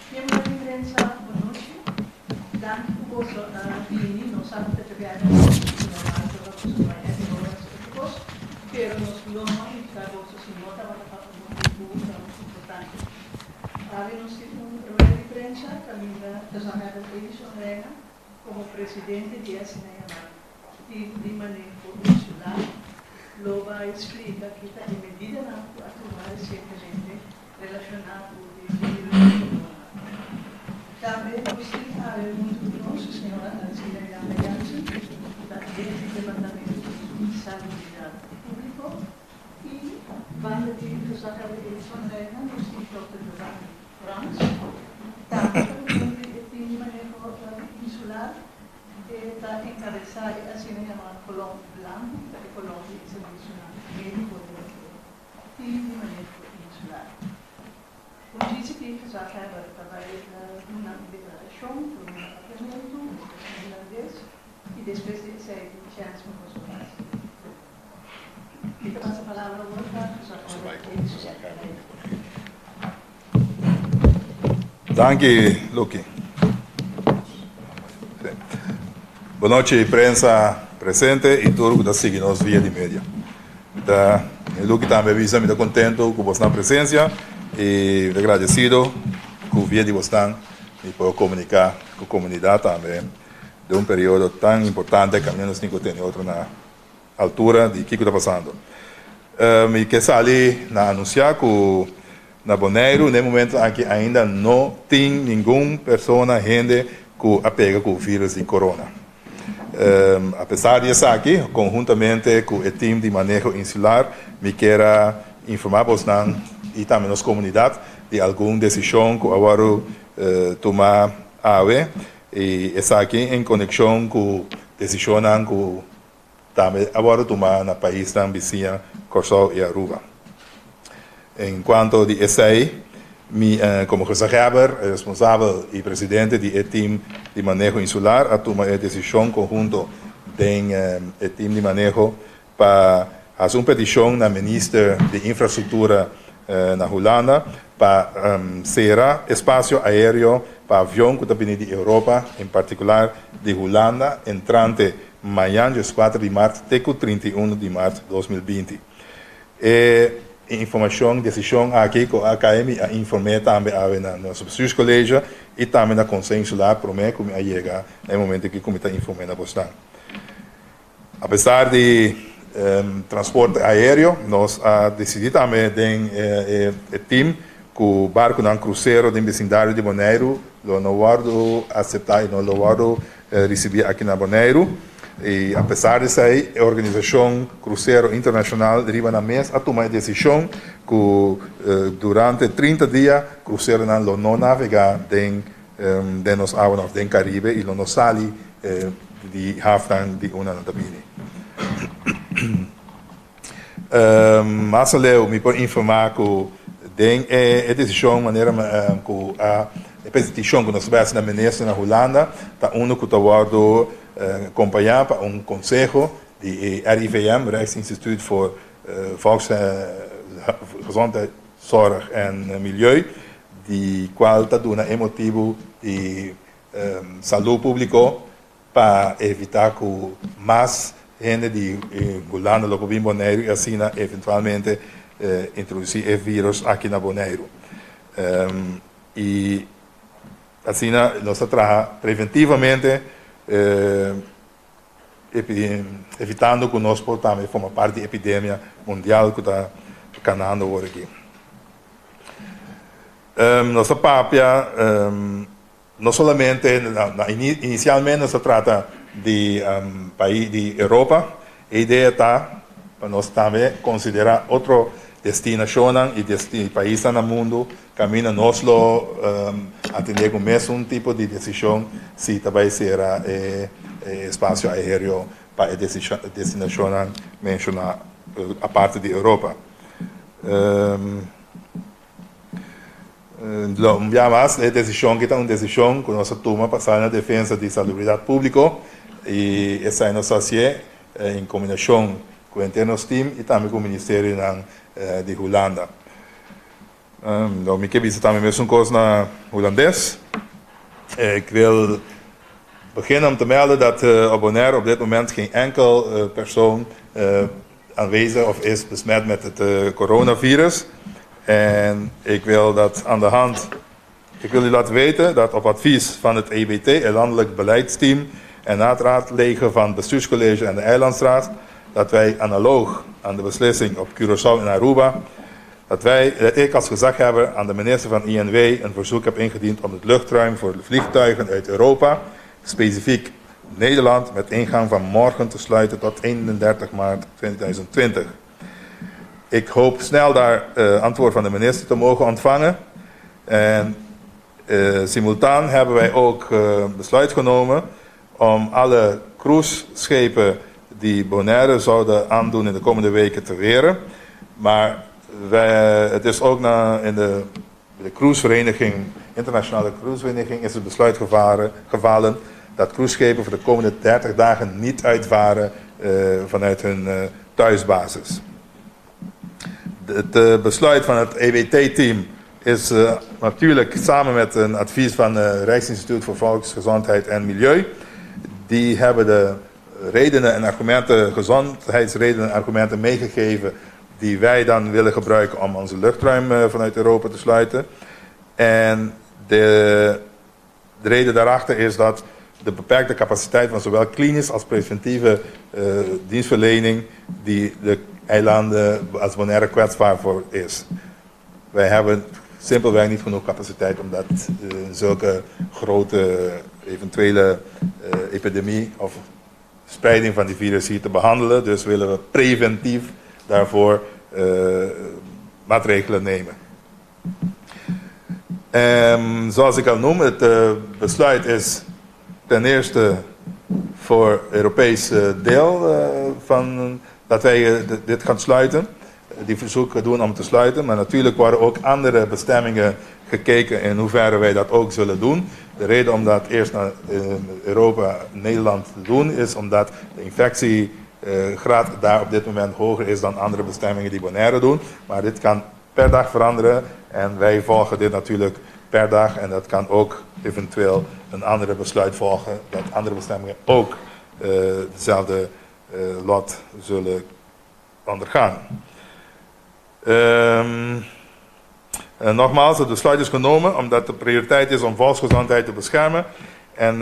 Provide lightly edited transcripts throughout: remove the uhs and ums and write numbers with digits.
Miembronan di prensa, bon nochi. Danki ku boso a bini. Nos sa ku ta djabièrnè anochi ku normal ta boso bai happy hour of otro kos, pero nos lo no a invitá boso si no tabata pa un motibu importante. Awe nos tin un rueda di prensa kaminda Gezaghebber Edison Rijna komo presidente di e asina yamá Team di Maneho Insular lo bai splika ki ta e medidanan ku a tuma resientemente relashoná ku e virus di corona. Tambe nos tin awe huntu ku nos señora Alzira Janga Jansen ku ta hefe di Departamento di Salubridat Públiko i banda di Gezaghebber Edison Rijna nos tin Dòkter Giovanni Frans tambe ta miembro di e Team di Maneho Insular. E ta enkabesá e asina yamá kolòn blanku, ku ta e kolòn di e servisionan médiko den e tim di maneho insular. Un djisi di gezaghebber ta bai duna un deklarashon promé na papiamentu, despues na hulandes i despues di esei tin chèns pa boso hasi pregunta. Mi ta pasa palabra awor pa gezaghebber Edison Rijna. Danki Lucky. Bon nochi prensa presente y tur cu ta sigui nos via di media. Mi ta Lucky tambe a bisa mi ta contento cu bosnan presencia y mi ta agradecido cu via di bosnan mi por comunica cu comunidad tambe den un periodo tan importante caminda nos tin cu tene otro na altura di kiko ta pasando. Mi ke sali na anunsiá ku na Boneiru na e momento aki ainda no tin ningun persona, hende, ku a pega ku virus di corona. Apesar di esaki, konhuntamente ku e tim di maneho insular mi kier a informá bosnan i tambe nos komunidat di algun desishon ku a wòrdu tumá awe i esaki en konekshon ku desishonnan ku Tambe a wòrdu tumá na paisnan bisiña Kòrsou i Aruba. En kuanto di esei, mi komo gezaghebber, responsabel i presidente di e tim di maneho insular a tuma e desishon konhunto den e tim di maneho pa hasi un petishon na Minister di Infrastruktura na Hulanda pa sera espasio aéreo pa avion ku ta bini di Europa, en partikular di Hulanda, entrante Mañan dieskuater di mart te ku 31 di mart 2020. E informashon, desishon aki ku a kai mi a inform'é tambe awe na nos bestuurscollege i tambe na Konseho Insular promé ku mi a yega na e momento aki ku mi ta inform'é na bosnan. Apesar di transporte aéreo nos a disidí tambe den e tim ku barkunan krusero den besindario di Boneiru lo no wòrdu aseptá i no lo wòrdu risibí aki na Boneiru. I apesar di esei e organisashon Krusero Internashonal riba nan mes a tuma e desishon ku durante 30 dia kruseronan lo no navegá den den nos awanan òf den Karibe i lo no sali di hafnan di unda nan ta bini. Mas aleu mi por informá ku den e desishon manera ku a e petishon ku nos a bai hasi na minister na Hulanda ta unu ku ta wòrdu kompañá pa un konseho. di RIVM, Rijksinstituut voor Volksgezondheidszorg en Milieu, di kual ta duna e motibu di salú públiko pa evitá ku mas hende di Hulanda lo por bin Boneiru i asina eventualmente introdusí e vírus aki na Boneiru. I asina nos ta traha preventivamente evitando ku nos por tambe forma parti di epidemia mundial ku ta kanando awor aki. Nos ta papia no solamente inisialmente nos ta trata di pais di Europa, e idea ta pa nos tambe konsiderá otro destinashonnan i paisnan na mundu kaminda nos lo atendé ku mesun tipo di desishon si ta bai sera e espasio aéreo pa e destinashonnan menshoná aparte di Europa. Un bia mas, e desishon aki ta un desishon ku nos a tuma pa sali na defensa di salubridat públiko i esei nos a hasié en kombinashon ku henter nos tim i tambe ku ministerionan di Hulanda. Lo mi ke bisa tambe mesun kos na hulandes. Ik wil beginnen om te melden dat op Bonaire op dit moment geen enkel persoon aanwezig of is besmet met het coronavirus. En ik wil dat aan de hand, ik wil u laten weten dat op advies van het EBT, het Landelijk Beleidsteam, en na het raadplegen van het bestuurscollege en de Eilandsraad, dat wij analoog aan de beslissing op Curaçao en Aruba, dat wij, dat ik als gezaghebber aan de minister van INW een verzoek heb ingediend om het luchtruim voor vliegtuigen uit Europa, specifiek Nederland, met ingang van morgen te sluiten tot 31 maart 2020. Ik hoop snel daar antwoord van de minister te mogen ontvangen. En simultaan hebben wij ook besluit genomen om alle cruiseschepen die Bonaire zouden aandoen in de komende weken te weren. Maar wij, het is ook na, in de cruisevereniging, internationale cruisevereniging, is het besluit gevallen dat cruiseschepen voor de komende 30 dagen niet uitvaren vanuit hun thuisbasis. Het besluit van het EWT-team is natuurlijk samen met een advies van het Rijksinstituut voor Volksgezondheid en Milieu. Die hebben de redenen en argumenten, gezondheidsredenen en argumenten meegegeven die wij dan willen gebruiken om onze luchtruim vanuit Europa te sluiten. En de reden daarachter is dat de beperkte capaciteit van zowel klinisch als preventieve dienstverlening die de eilanden als Bonaire kwetsbaar voor is. Wij hebben simpelweg niet genoeg capaciteit om dat zulke grote eventuele epidemie of spreiding van die virus hier te behandelen. Dus willen we preventief daarvoor maatregelen nemen. Zoals ik al noem, het besluit is ten eerste voor Europees deel van dat wij dit gaan sluiten. Die verzoeken doen om te sluiten. Maar natuurlijk worden ook andere bestemmingen gekeken in hoeverre wij dat ook zullen doen. De reden om dat eerst naar Europa, Nederland te doen is omdat de infectiegraad daar op dit moment hoger is dan andere bestemmingen die Bonaire doen. Maar dit kan per dag veranderen en wij volgen dit natuurlijk per dag. En dat kan ook eventueel een andere besluit volgen dat andere bestemmingen ook dezelfde lot zullen ondergaan. En nogmaals, het besluit is genomen omdat de prioriteit is om volksgezondheid te beschermen. En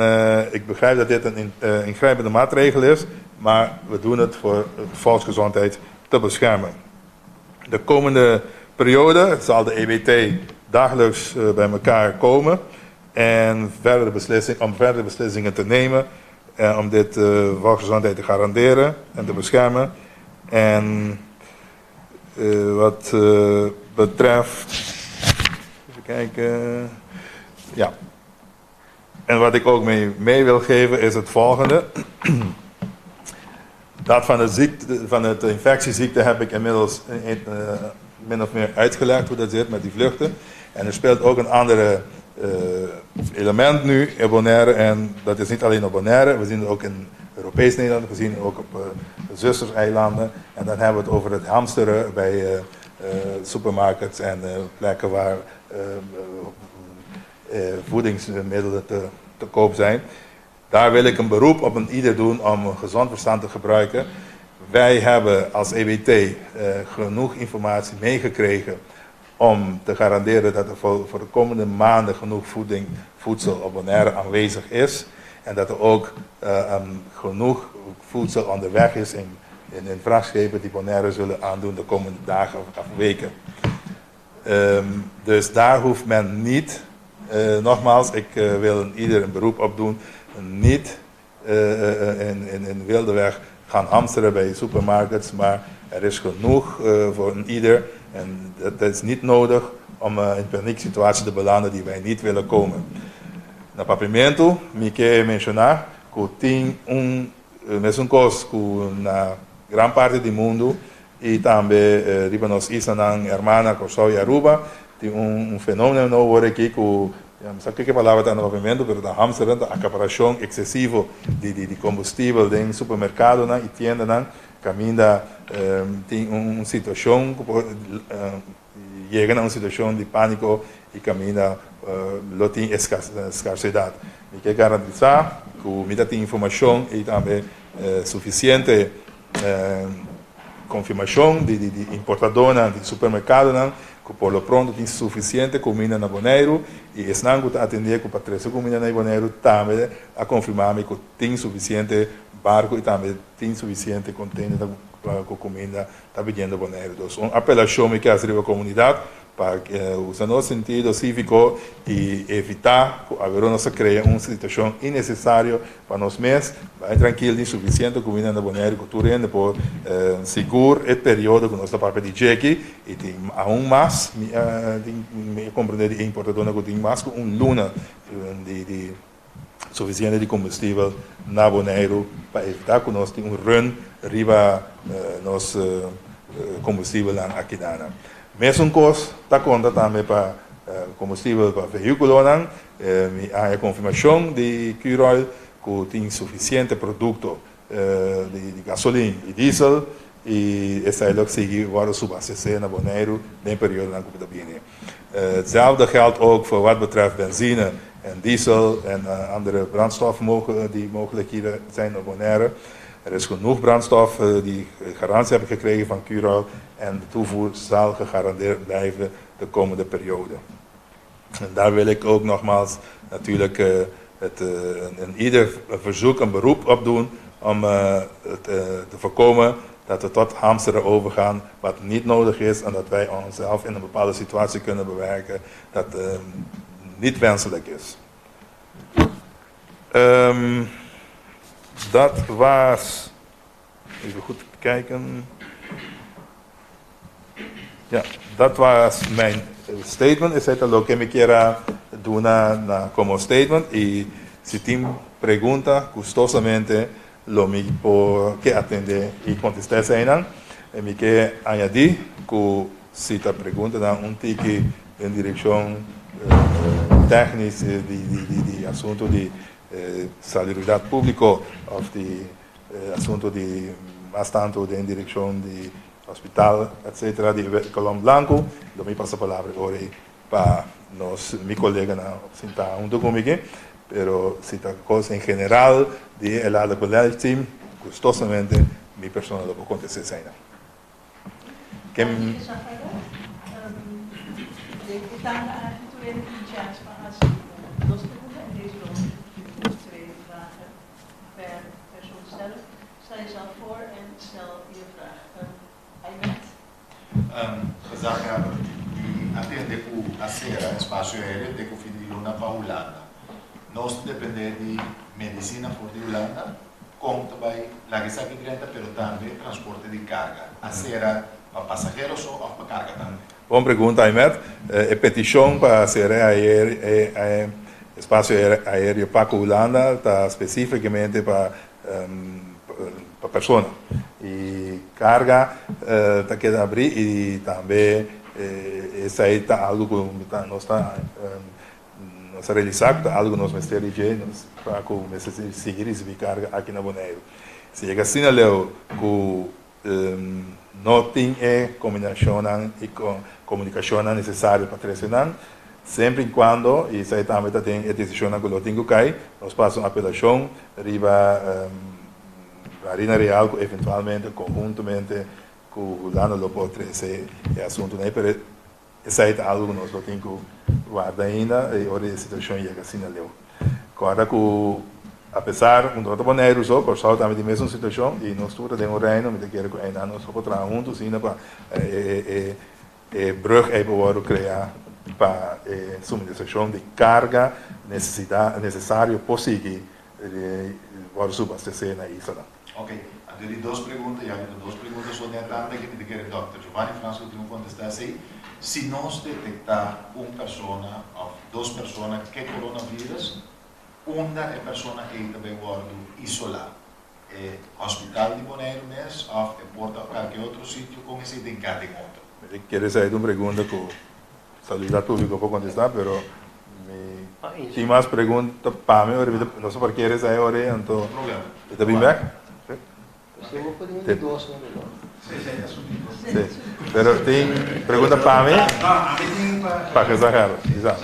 ik begrijp dat dit een ingrijpende maatregel is, maar we doen het voor de volksgezondheid te beschermen. De komende periode zal de EBT dagelijks bij elkaar komen en om verdere beslissingen te nemen om dit volksgezondheid te garanderen en te beschermen. En wat betreft, even kijken, ja. En wat ik ook mee wil geven is het volgende. Dat van de ziekte, van het infectieziekte heb ik inmiddels min of meer uitgelegd hoe dat zit met die vluchten. En er speelt ook een andere element nu in Bonaire. En dat is niet alleen op Bonaire, we zien het ook in Europees Nederland, we zien het ook op zusterseilanden. En dan hebben we het over het hamsteren bij supermarkets en plekken waar voedingsmiddelen te koop zijn. Daar wil ik een beroep op een ieder doen om een gezond verstand te gebruiken. Wij hebben als EWT genoeg informatie meegekregen om te garanderen dat er voor de komende maanden genoeg voedsel op Bonaire aanwezig is. En dat er ook genoeg voedsel onderweg is in vrachtschepen die Bonaire zullen aandoen de komende dagen of weken. Dus daar hoeft men niet, nogmaals, ik wil ieder een beroep op doen, niet in wilde weg gaan hamsteren bij supermarkets, maar er is genoeg voor een ieder. En dat is niet nodig om in panieksituatie te belanden die wij niet willen komen. Na Papiamento, mi ke menshoná ku tin un mesun kos ku na gran parti di mundu i tambe riba nos islanan hermana Kòrsou i Aruba, tin un fenómeno nobo aki ku, mi sa kiko e palabra ta na Papiamento, pero ta hamsteren, ta akaparashon eksesivo di kombustibel den supermerkadonan i tiendanan, kaminda tin un situashon ku por yega na un situashon di pániko i kaminda lo tin eskarsedat. Mi ke garantisá ku mi ta tin informashon i tambe sufisiente konfirmashon di importadónan di supermerkadonan ku por lo pronto tin sufisiente kuminda na Boneiru i esnan ku ta atendé ku pa trese kuminda na Boneiru tambe a konfirmá mi ku tin sufisiente barku i tambe tin sufisiente kontener ku kuminda ta biniendo Boneiru. Dus un apelashon mi ke hasi riba komunidat pa usa nos sentido síviko i evitá ku aweró nos ta krea un situashon innesesario pa nos mes. Bai trankil, tin sufisiente kuminda na Boneiru ku tur hende por sigur e periodo ku nos ta papia di djeki i tin aun mas, mi a tin mi a komprendé di e importadónan ku tin mas ku un luna di sufisiente di kombustibel na Boneiru pa evitá ku nos tin un run riba nos kombustibelnan akinan. Mesun kos ta konta tambe pa kombustibel pa vehíkulonan. Mi a haña konfirmashon di Curoil ku tin sufisiente produkto di gasolin i diesel i esei lo sigui wòrdu subastesé na Boneiru den periodonan ku ta bini. Hetzelfde geldt ook voor wat betreft benzine en diesel en andere brandstoffen die mogelijk hier zijn op Bonaire. Er is genoeg brandstof die garantie hebben gekregen van Curoil en de toevoer zal gegarandeerd blijven de komende periode. En daar wil ik ook nogmaals natuurlijk het ieder verzoek, een beroep op doen om het te voorkomen dat we tot hamsteren overgaan, wat niet nodig is en dat wij onszelf in een bepaalde situatie kunnen bewerken dat niet wenselijk is. Dat was, even goed kijken. Ja, dat was mijn statement. Esei ta loke mi kier a duna na komo statement i si tin pregunta gustosamente lo mi por ke atende i kontestá eseinan. I mi ke añadí ku si ta preguntanan un tiki den direkshon tèknis di asuntu di salubridat públiko òf di asuntu di mas tantu den direkshon di hospital etcetera di kolom blanku, lo mi pasa palabra ora ei pa nos mi koleganan sinta huntu ku mi aki, pero si ta kos en general di e lado beleidsteam gustosamente mi persona lo por kontesta eseinan. Ken. De tanda aki tur hende tin chèns pa hasi dos pregunta en deze ronde twee vragen per persoon stellen. Stel jezelf voor en stel je vraag. Aymet. Gezaghebber, mi a tende ku a sera espasio aereo te ku fin di luna pa Hulanda. Nos ta depende di medisina for di Hulanda, kon ta bai laga esaki drenta, pero tambe transporte di karga. A sera pa pasahero so òf pa karga tambe? Bon pregunta, Aymet. E petishon pa sera e espasio aereo pa ku Hulanda ta spesífikamente pa pa persona y carga ta keda abri y tambe esey ta algo cu nos ta nos ta realisa cu ta algo cu nos mester di dje pa cu mester sigui ricibi carga aki na Boneiru. Si yega asina leu ku no tin e kombinashonnan i komunikashonnan nesesario pa trese nan, semper i kuando, i esei tambe ta den e desishonnan ku lo tin ku kai, nos pasa un apelashon riba Marina Real ku eventualmente konhuntamente ku Hulanda lo por trese e asuntunan ei, pero esei ta algu ku nos lo tin ku warda ainda i ora e situashon yega asina leu. Kòrda ku apesar ku no ta Boneiru so, Kòrsou tambe tin mesun situashon i nos tur ta den un reino, mi ta kere ku einan nos lo por traha huntu asina pa e brùg ei por wòrdu kreá pa e suministrashon di karga nesesario por sigui wòrdu subastesé na islanan. Ok, anto di dos pregunta, ya ku ta dos pregunta so den tanda aki, mi ta kere Dòkter Giovanni Frans ku tin un kontestá esei. Si nos detektá un persona òf dos persona ke coronavirus, unda e persona ei ta bai wòrdu isolá? E hospital di Boneiru mes òf e por ta kalke otro sitio? Kon esei ta enká den otro? Mi ta kere esei ta un pregunta ku Salubridat Públiko por kontestá, pero mi tin mas pregunta pa mi ora mi ta, no sa por kere esei ora ei, anto mi ta bin bèk. Sí, pero tin pregunta pa mi? Pa Gezaghebber, isa.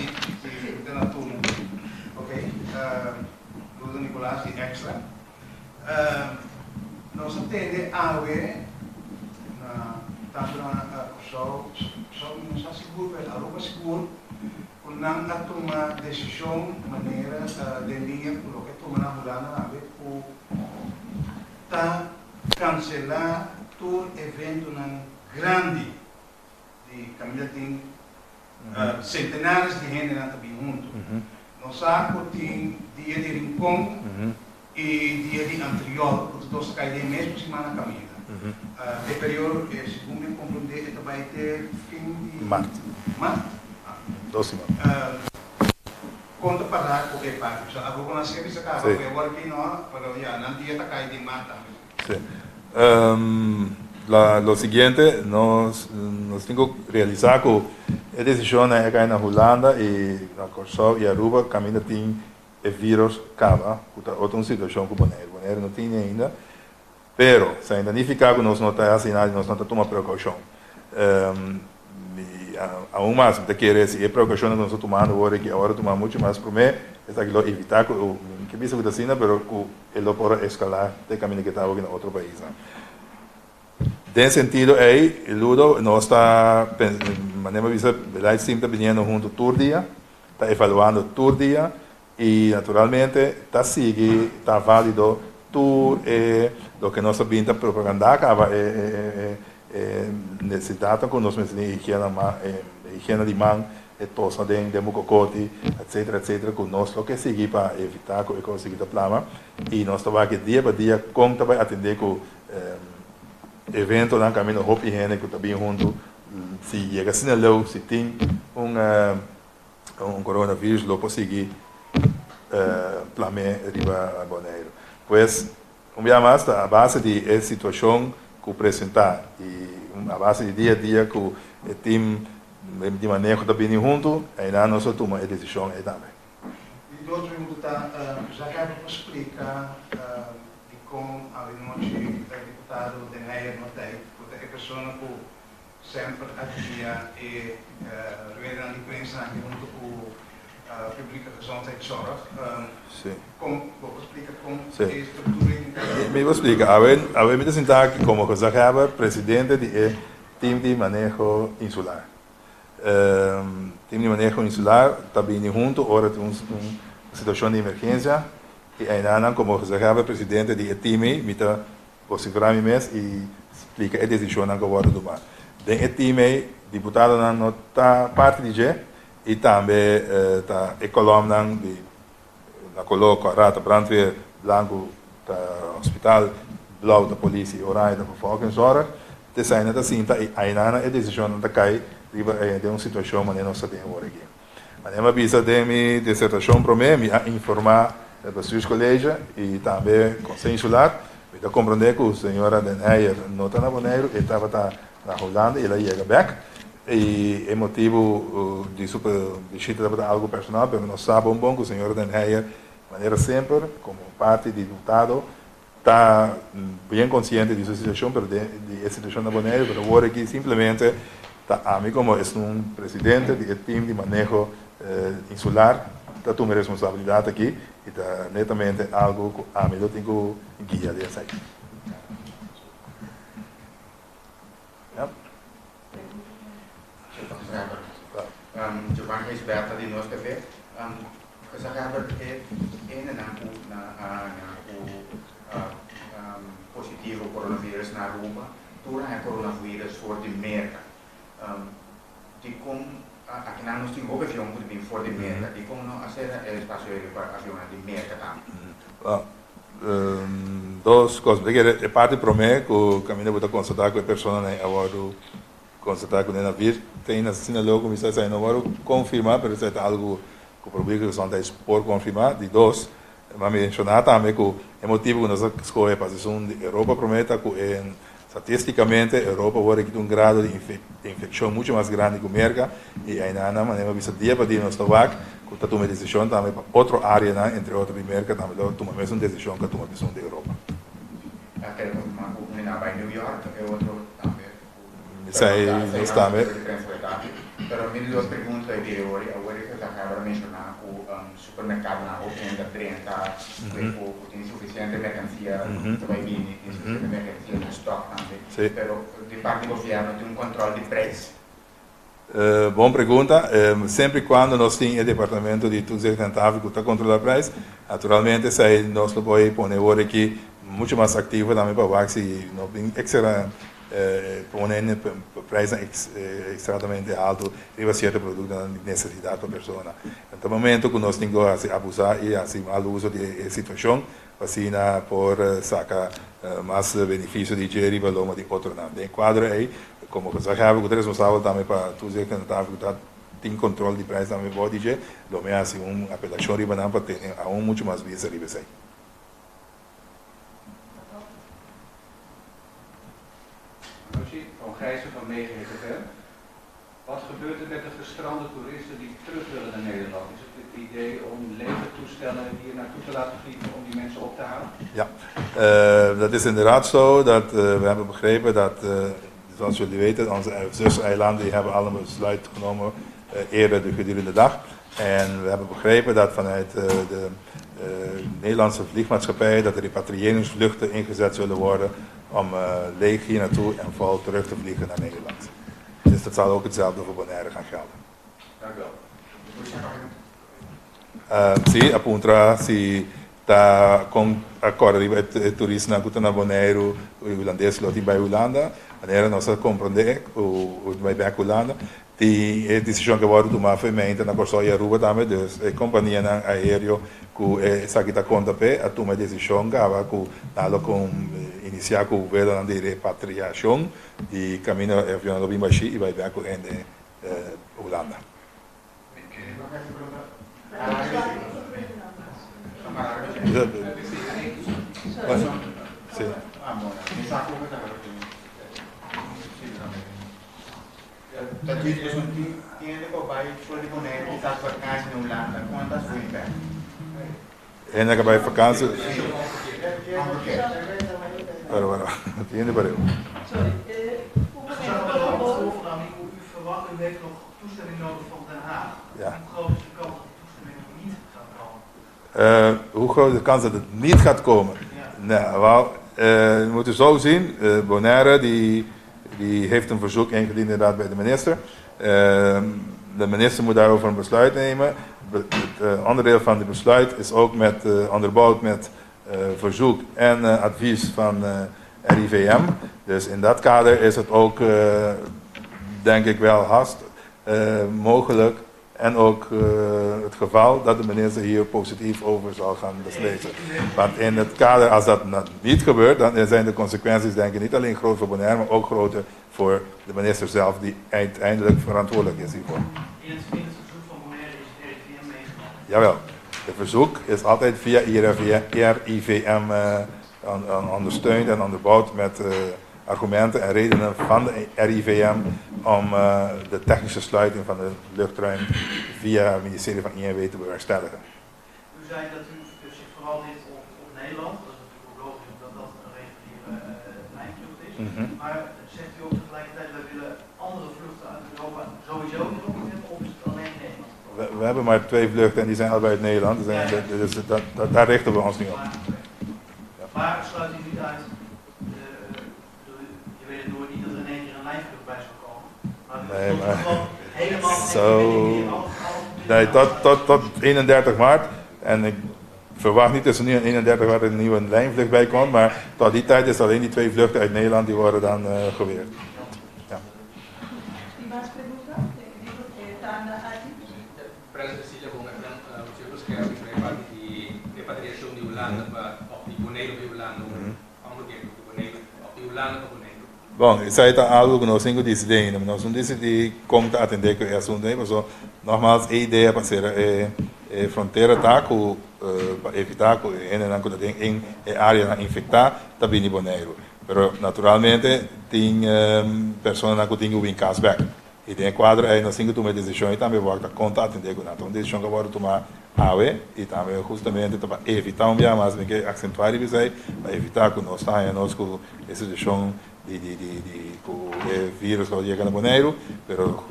Nos a tende awe na tanto na Kòrsou, Kòrsou mi no sa sigur pero Aruba sigur ku nan a tuma desishon manera den liña ku loke a tuma na Hulanda tambe ku ta kanselá tur eventonan grandi di kaminda tin sentenares di hendenan ta bin huntu. Nos sa ku tin dia di Rincon i dia di Antriol ku ta dos ta kai den e mesmo siman na kaminda. E periodo e segun mi a komprendé e ta bai te fin di Mart. Mart? Dos siman. Kon ta pará ku e parti? Pasobra Aruba nan siempre sa kaba ku e wòrdu aki no, pero ya nan dia ta kai den mart tambe. Sí. La, lo siguiente, nos, nos tin ku realisá ku e desishonnan a kai na Hulanda i na Kòrsou i Aruba kaminda tin e vírus kaba, ku ta otro un situashon ku Boneiru. Boneiru no tin ainda, pero sa ainda nifiká ku nos no ta hasi nada i nos no ta tuma prekoushon. I aun mas, mi ta kere si e prekoushonnan ku nos ta tumando awor aki awor a tuma muchu mas promé, esaki lo evitá ku, mi ke bisa ku ta asina, pero ku e lo por a eskalá te kaminda ku e ta awor na otro paisnan. Den sentido ei, Ludo, nos ta manera mi a bisa, beleidsteam ta biniendo huntu tur dia, ta evaluando tur dia i naturalmente ta sigui ta válido tur e loke nos a bin ta propagandá kaba e e nesesidatnan ku nos mester tin higiena higiena di man, e tosnan den den bo kokoti, etcetera etcetera ku nos lo ke sigui pa evitá ku e kos sigui ta plama i nos ta wak dia pa dia kon ta bai atendé ku eventonan kaminda hopi hende ku ta bin huntu si yega asina leu si tin un un coronavirus lo por sigui plam'é riba Boneiru. Pues un bia mas ta a base di e situashon ku presentá i a base di dia a dia ku e tim di maneho ta bini huntu, einan nos a tuma e desishon ei tambe. Di dos pregunta ta, Jacques bo por splika dikon awenochi diputado Den Heyer no ta ei ku ta e persona ku Semper a guia e ruedanan di prensa aki hunto ku Publieke Gezondheidszorg. Kon bo por splika kon e struktura ei tin kada? Mi por splika. Awe awe mi ta sinta aki komo gezaghebber, presidente di e Team di Maneho Insular. Team di Maneho Insular ta bini hunto ora tin un situashon di emergensia i einanan komo gezaghebber, presidente di e team ei mi ta Vociferá mi mes i splika e desishonnan ku a wòrdu tumá. Den e tim ei, diputadonan no ta parti di dje i tambe ta e kolòmnan di na koló kòrá ta brandweer, blanku ta hospital, blou ta polis i oranje ta bevolkingszorg. T'eseinan ta sinta i ainana e desishonnan ta kai riba den un situashon manera nos ta den awor aki. Manera mi a bisa den mi disertashon promé, mi a informá e Bestuurscollege i tambe Conseil Insular. Mi ta komprondé ku señora Den Heyer no ta na Boneiru, e tabata na Hulanda i el a yega bèk. I e motibu di su bishita tabata algu personal, pero nos sa bon bon ku señora Den Heyer, manera semper, komo parti di diputado, ta bien konsiente di su situashon, pero di e situashon na Boneiru, pero awor aki simplemente ta ami komo esun presidente di e tim di maneho insular ta tuma e responsabilidat aki i ta netamente algu ku ami lo tin ku guia den esaki. Giovanni Gijsbertha di Nos TV. Gezaghebber, e hendenan ku na haña ku positivo coronavirus na Aruba tur haña coronavirus for di Merka. Dikon akinan nos tin hopi avion ku ta bin for di Merka, dikon no a sera e espasio aereo pa avionnan di Merka tambe? Dos kos. Mi ta kere e parti promé ku kaminda bo ta konstatá ku e personanan a wòrdu konstatá ku nena vir tin asina lou ku mi sa esei no wòrdu konfirmá pero esei ta algu ku por bika ku sometimes por konfirmá. Di dos, mi a menshoná tambe ku e motibu ku nos a skohe pa esun di Europa promé ta ku e statistikamente Europa wòrdu a kita un grado di infekshon muchu mas grandi ku Merka i einan nan manera mi a bisa dia pa dia nos ta wak ku ta tuma e desishon tambe pa otro áreanan entre otro di Merka tambe lo tuma mesun desishon ku a tuma esun di Europa. A kere konfirmá ku un a bai New York e otro tambe ku Esei nos tambe. Pero mi di dos pregunta e di ori awor e ta kaba di menshoná ku supermerkadonan hopi hende ta drenta ku ku tin sufisiente merkansia ta bai bini tin sufisiente merkansia na stòk tambe pero di parti di gobièrnu tin un kòntròl di preis? Bon pregunta. Semper y cuando nos tin e departamento di toezicht en handhaving cu ta controla prijs, naturalmente esey nos lo por pone wor aki mucho mas activo tambe pa wak si no bin extra pone prijsnan extradamente alto riba cierto productonan di necesidad pa persona. Na ta momento cu nos tin cu haci abusa y haci mal uso di e situacion pa asina por saca mas beneficio di dje riba loma di otronan. Den e cuadro ey, como gezaghebber cu ta responsabel tambe pa toezicht en handhaving cu ta tin control di prijs tambe bou di dje, lo mi haci un apelacion riba nan pa tene aun mucho mas bista riba esey. Anochi, Paul Gijsen van Mega FM. Wat gebeurt er met de gestrande toeristen die terug willen naar Nederland? Is het het idee om legertoestellen hier naartoe te laten vliegen om die mensen op te halen? Ja, dat is inderdaad zo. Dat, we hebben begrepen dat, zoals jullie weten, onze zusteilanden die hebben al een besluit genomen eerder de gedurende dag. En we hebben begrepen dat vanuit de Nederlandse vliegmaatschappij dat de repatriëringsvluchten ingezet zullen worden om leeg hier naartoe en vol terug te vliegen naar Nederland. Dus dat zal ook hetzelfde voor Bonaire gaan gelden. Dank u wel. Si, a puntra si ta kon a kòrda riba e turistanan ku ta na Boneiru, e hulandes lo tin bai Hulanda. Manera nos a komprondé ku bai bèk Hulanda. Tin e desishon ku a wòrdu tumá for e meinta na Kòrsou i Aruba tambe. Dus e kompanianan aéreo ku esaki ta konta p'e a tuma e desishon kaba ku nan lo kon inisiá ku vuelonan di repatriashon Di camino e avionnan lo bin bashi y bay bek cu hende Hulanda. Hende ka bai vakantie. Pero bueno, tin hende pareu. Sorry, u verwacht, u heeft nog toestemming nodig van Den Haag. Ja. Hoe groot is de kans dat die toestemming nog niet gaat komen? Hoe groot is de kans dat het niet gaat komen? Ja. Nou, wel, we moeten zo zien. Bonaire die heeft een verzoek ingediend inderdaad bij de minister. De minister moet daarover een besluit nemen. Het onderdeel van het besluit is ook onderbouwd met verzoek en advies van RIVM. Dus in dat kader is het ook, denk ik wel, haast mogelijk en ook het geval dat de minister hier positief over zal gaan beslissen. Want in het kader, als dat niet gebeurt, dan zijn de consequenties denk ik niet alleen groot voor Bonaire, maar ook groter voor de minister zelf, die uiteindelijk verantwoordelijk is hiervoor. In het verzoek van Bonaire is het RIVM meegenomen? Jawel, het verzoek is altijd via RIVM ondersteund en onderbouwd met argumenten en redenen van de RIVM om de technische sluiting van de luchtruim via het ministerie van INW te bewerkstelligen. U zei dat u zich vooral richt op Nederland, dat is natuurlijk ook logisch omdat Maar zegt u ook tegelijkertijd, wij willen andere vluchten uit Europa sowieso niet hebben, of is het alleen Nederland? We hebben maar twee vluchten en die zijn allebei uit Nederland. Dus, dus daar richten we ons nu op. Maar, ja. Maar sluit u niet uit, je weet het nooit niet dat er in één keer een lijnvlucht bij zou komen. Maar nee, maar helemaal zo. Nee, tot 31 maart. En ik verwacht niet tussen nu en 31 maart een nieuwe lijnvlucht bij komt. Maar tot die tijd is alleen die twee vluchten uit Nederland die worden dan geweerd. Ja. Tin mas pregunta? President Cecilia, con parte di repatriacion di Hulanda pa of di Boneiru pa Hulanda, omgekeerd, di Boneiru of di Hulanda pa Boneiru. Bon, esaki ta algu ku nos tin ku disidí ainda. Nos no disidí kon ta atendé ku e asuntu ei, pasobra nògmals e idea pa sera e e frontera ta ku pa evitá ku e hendenan ku ta den e áreanan infektá ta bini Boneiru. Pero naturalmente tin personanan ku tin ku bin kas bèk. I den e kuadro ei nos tin ku tuma e desishon i tambe wòrdu ta kon ta atendé ku nan. Ta un desishon ku a wòrdu tumá awe i tambe hustamente ta pa evitá un bia mas, mi ke aksentuá riba esei, pa evitá ku nos ta haña nos ku e situashon di di di di ku e virus lo yega na Boneiru, pero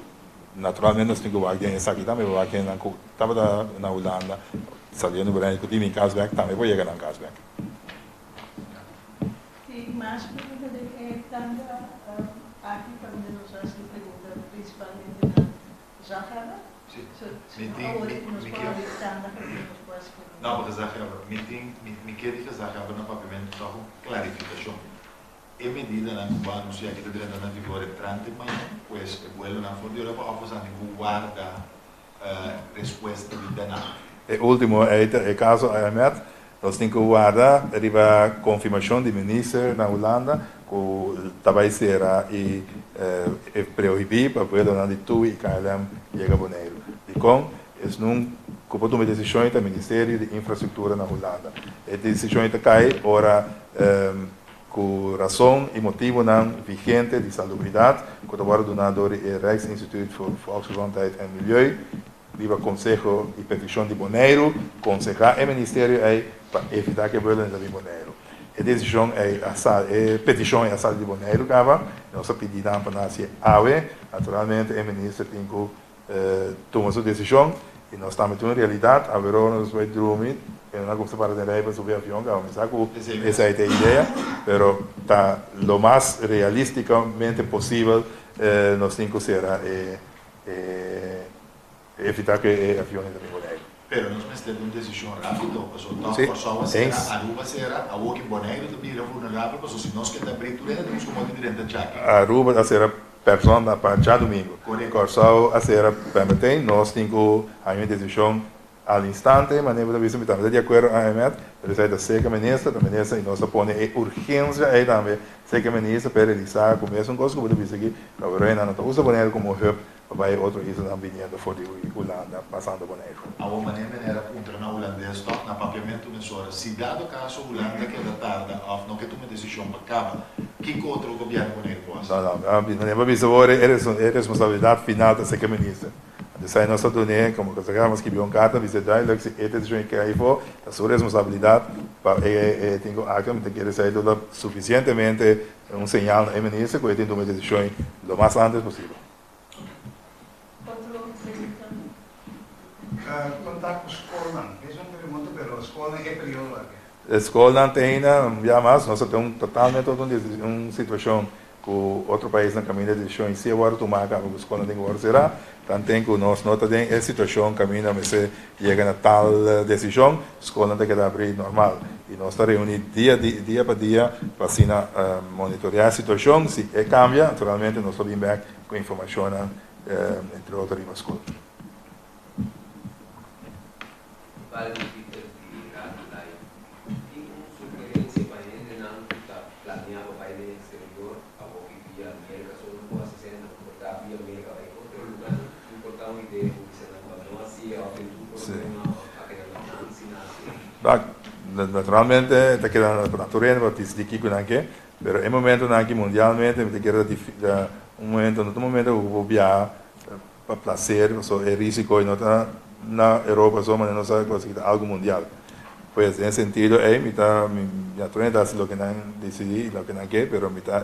naturalmente nos tin ku wak den esaki tambe pa wak hendenan ku tabata na Hulanda saliendo Boneiru ku tin bin kas bèk tambe por yega nan kas bèk. Tin mas pregunta den e tanda aki kaminda nos a hasi pregunta principalmente na gezaghebber? Si. Si Mi no tin, awor mi, ku nos mi por kier. habri e tanda kaminda nos por hasi pregunta. No, gezaghebber, mi tin, mi, mi kier di gezaghebber na papiamentu tòg un klarifikashon. E medidanan ku bo a anunsiá aki ta drenta na vigor entrante mañan, pues e buelonan for di Europa òf bo sa tin ku warda respuesta di Den Haag. E ultimo ei ta e kaso Ahmed. Nos tin ku warda riba konfirmashon di minister na Hulanda ku ta bai sera i e prohibí pa vuelonan di TUI i KLM yega Boneiru. Dikon? Esnan ku por tuma e desishon ei ta Ministerio di Infrastruktura na Hulanda. E desishon ei ta kai ora ku rason i motibunan vigente di salubridat ku ta wòrdu duná dor di e Rijksinstituut voor Volksgezondheid en Milieu riba konseho i petishon di Boneiru, konsehá e ministerio ei pa evitá ku e buelonan ta bin Boneiru. E desishon ei a sali, e petishon ei a sali di Boneiru kaba, nos a pidi nan pa nan hasié awe. Naturalmente e minister tin ku tuma su desishon i nos tambe tin un realidat, aweró nos bai drumi i nan a kumsa para den rei pa subi avion kaba. Mi sa ku esei ta e idea, pero ta lo mas realisticamente posibel nos tin ku sera e evitá ku e avion ta bin Boneiru. Pero nos mester di un desishon rápido, pasobra tòg Kòrsou a sera, Aruba a sera, awor ki Boneiru ta bira vulnerabel, pasobra si nos keda abrí tur hende ta busca moda di drenta djaki. Aruba a sera Persona pa djadumingu. Kòrsou a sera permití. Nos tin ku haña un desishon al instante. Manera bo ta bisa mi tambe ta di akuerdo Ahmed, pero esei ta serka minister, ta minister i nos ta pone e urgensia ei tambe serka minister pa e realisá ku mesun kos ku bo ta bisa aki, Kaberoinan no ta usa Boneiru komo hub pa bai otro islanan biniendo for di Hulanda pasando Boneiru. Awor manera meneer a puntra na Hulandes toch na papiamentu mesora, si dado caso Hulanda keda tarda of no ke tuma decision pa caba, kico otro gobierno Boneiru por haci? No, no, meneer por bisa awor e responsabilidad final ta seca minister. Anto esai nos ta dun'e, como consehero nos skibi un carta bisa duidelijk si e decision e kei afo ta su responsabilidad pa e tin cu actua, mi ta kere esai lo ta suficientemente un señal na e minister cu e tin tuma e decision lo mas antes posibel. Otro pregunta? Konta ku skolnan. Es un pregunta pero skolnan e periodo aki. E skolnan te ainda un bia mas nos a tin un totalmente otro un situashon ku otro paisnan kaminda desishon i si a wòrdu tumá kaba ku skolnan tin ku wòrdu será. Tanten ku nos no ta den e situashon kaminda mester yega na tal desishon, skolnan ta keda abrí normal i nos ta reuní dia dia pa dia pa asina monitoreá e situashon. Si e kambia naturalmente nos lo bin bèk ku informashonnan entre otro riba skol. Valdi Pieter di Radio Live. Tin un sugerencia pa hendenan cu ta planea pa bay den exterior, awoki via Merca, so nan por haci esei, nan por ta via Merca bay otro lugarnan, tin por ta un idea cu bisa nan pa no haci'e of tin tur problema of a keda nan chance na haci'e? Bak, naturalmente ta keda na tur hende pa disidi kico nan ke, pero e momentonan aki mundialmente mi ta kere ta un momento, no ta un momento cu bo biaha pa placer, pasobra e risico no ta na Europa so, manera nos sa cu esaki ta algo mundial. Pues den e sentido ei mi ta ya tur hende ta hasi loke nan disidí i loke nan ke pero mi ta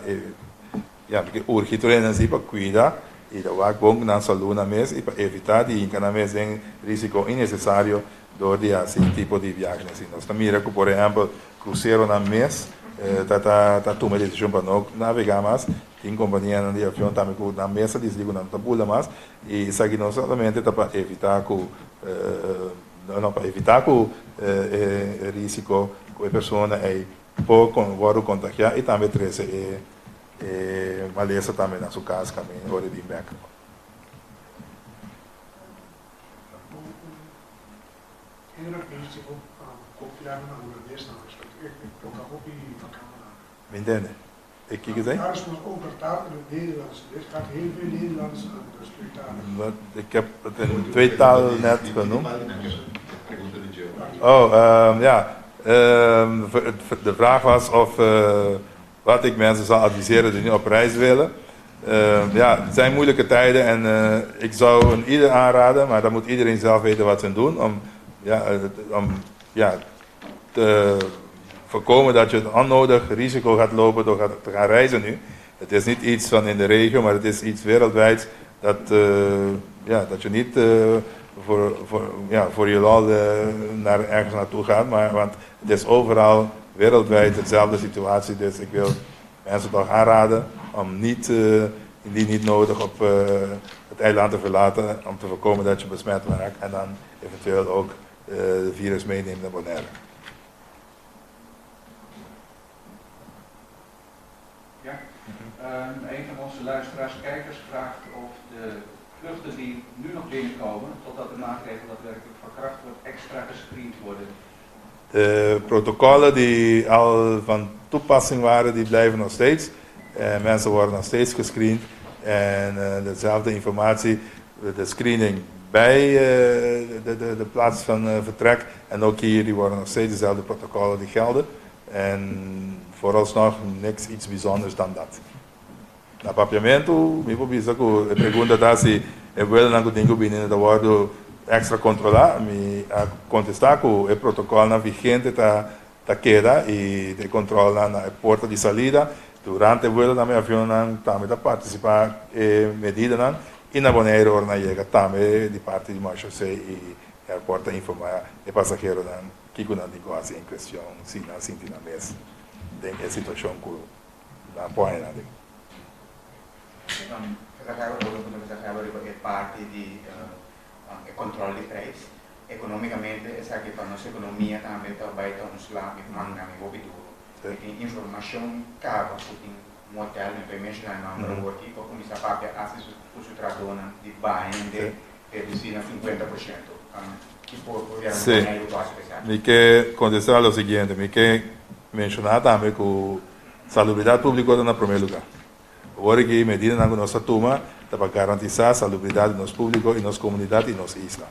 ya mi ke urgi tur hende si pa kuida i ta wak bon ku nan salú nan mes i pa evitá di hinka nan mes den risiko innesesario dor di hasi tipo di biahenan asina. Nos ta mira ku por ehèmpel kruseronan mes ta ta tuma e desishon pa no navegá mas. Tin kompanianan di avion tambe ku nan mes a disidí ku nan no ta bula mas i esaki no solamente ta pa evitá ku No, pa evitá ku e risiko ku e persona ei por wòrdu kontagiá i tambe trese e malesa tambe na su kas kaminda ora e bin bèk. Mi ntende. E kiko esei? Daar is nog ook vertaald in het Nederlands. Dit gaat heel veel Nederlands aan, dus tweetalig. Ik heb het in twee talen net genoemd. Oh, ja. De vraag was of wat ik mensen zou adviseren die nu op reis willen. Ja, het zijn moeilijke tijden en ik zou een ieder aanraden, maar dan moet iedereen zelf weten wat ze doen om, ja, om ja, te voorkomen dat je het onnodig risico gaat lopen door te gaan reizen nu. Het is niet iets van in de regio, maar het is iets wereldwijd dat, ja, dat je niet voor, ja, voor je lol naar ergens naartoe gaat. Maar, want het is overal wereldwijd hetzelfde situatie. Dus ik wil mensen toch aanraden om niet, indien niet nodig, op het eiland te verlaten. Om te voorkomen dat je besmet raakt en dan eventueel ook de virus meeneemt naar Bonaire. Ja, een van onze luisteraars, kijkers, vraagt of de vluchten die nu nog binnenkomen, totdat de maatregel daadwerkelijk van kracht wordt, extra gescreend worden. De protocollen die al van toepassing waren, die blijven nog steeds. Mensen worden nog steeds gescreend. En dezelfde informatie, de screening bij de plaats van vertrek en ook hier, die worden nog steeds dezelfde protocollen die gelden. En vooralsnog niks iets bijzonders dan dat. Na Papiamentu, mi por bisa ku e pregunta ta si e buelonan ku tin ku bini ta wòrdu èkstra kontrolá. Mi a kontestá ku e protokòlnan vigente ta ta keda i e kontrolnan na e porta di salida. Durante e buelo tambe avionnan tambe ta partisipá e medidanan i na Boneiru ora nan yega tambe di parti di Marshallsea i airport ta informá e pasaheronan kiko nan tin ku hasi en kuestion si nan sinti nan mes den e situashon ku nan por haña nan den. Riba e parti di e control di prijs. Economicamente esaki pa nos economia tambe ta bay ta un sla mi manga mi hopi duro. Mi tin informacion caba cu tin un hotel, mi no ta menciona e nomber awor aki, cu a cuminsa papia hasta cu su trahadornan di baha hende reduci na 50%. Ki por gobierno Sí. Boneiru ta haci pa esaki? Mi ke contesta lo siguiente, mi ke menciona tambe cu salubridad publico ta na prome lugar. Awor aki medidanan ku nos ta tuma ta pa garantisá salubridat di nos públiko i nos komunidat i nos isla.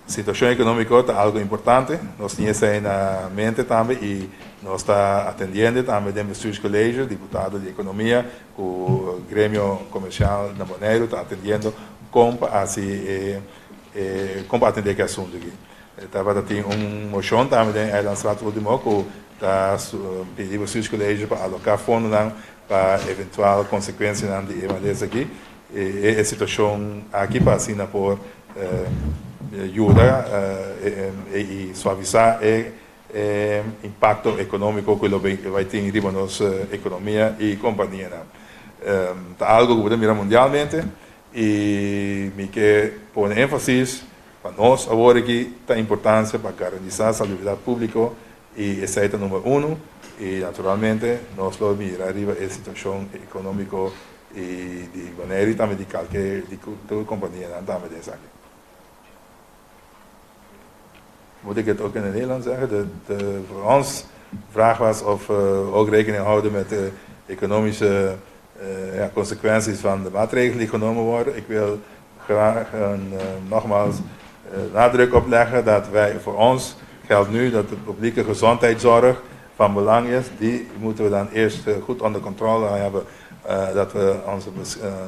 Situashon ekonómiko ta algu importante, nos tin esei na mente tambe i nos ta atendiendo tambe den Bestuurscollege, diputado di ekonomia ku gremio komersial na Boneiru ta atendiendo kon pa hasi e kon pa atendé ku e asuntu aki. Tabata tin un moshon tambe den Eilandsraad ultimo ku ta pidi Bestuurscollege pa aloká fondonan pa eventual konsekuensianan di e malesa aki, e situashon aki pa asina por yuda i suavisá e impakto ekonómiko ku lo bai tin riba nos ekonomia i kompanianan. Ta algu ku bo ta mira mundialmente i mi ke pone énfasis pa nos awor aki ta importansia pa garantisá salubridat públiko I esei ta number uno i naturalmente nos lo mira riba e situacion economico i di Bonaire i tambe di kalke di tur companianan tambe den esaki. Moet ik het ook in het Nederlands zeggen? De, de, voor ons vraag was of we ook rekening houden met de economische ja, consequenties van de maatregelen die genomen worden. Ik wil graag een, nogmaals nadruk op leggen dat wij voor ons geldt nu dat de publieke gezondheidszorg van belang is. Die moeten we dan eerst goed onder controle hebben. Dat we onze,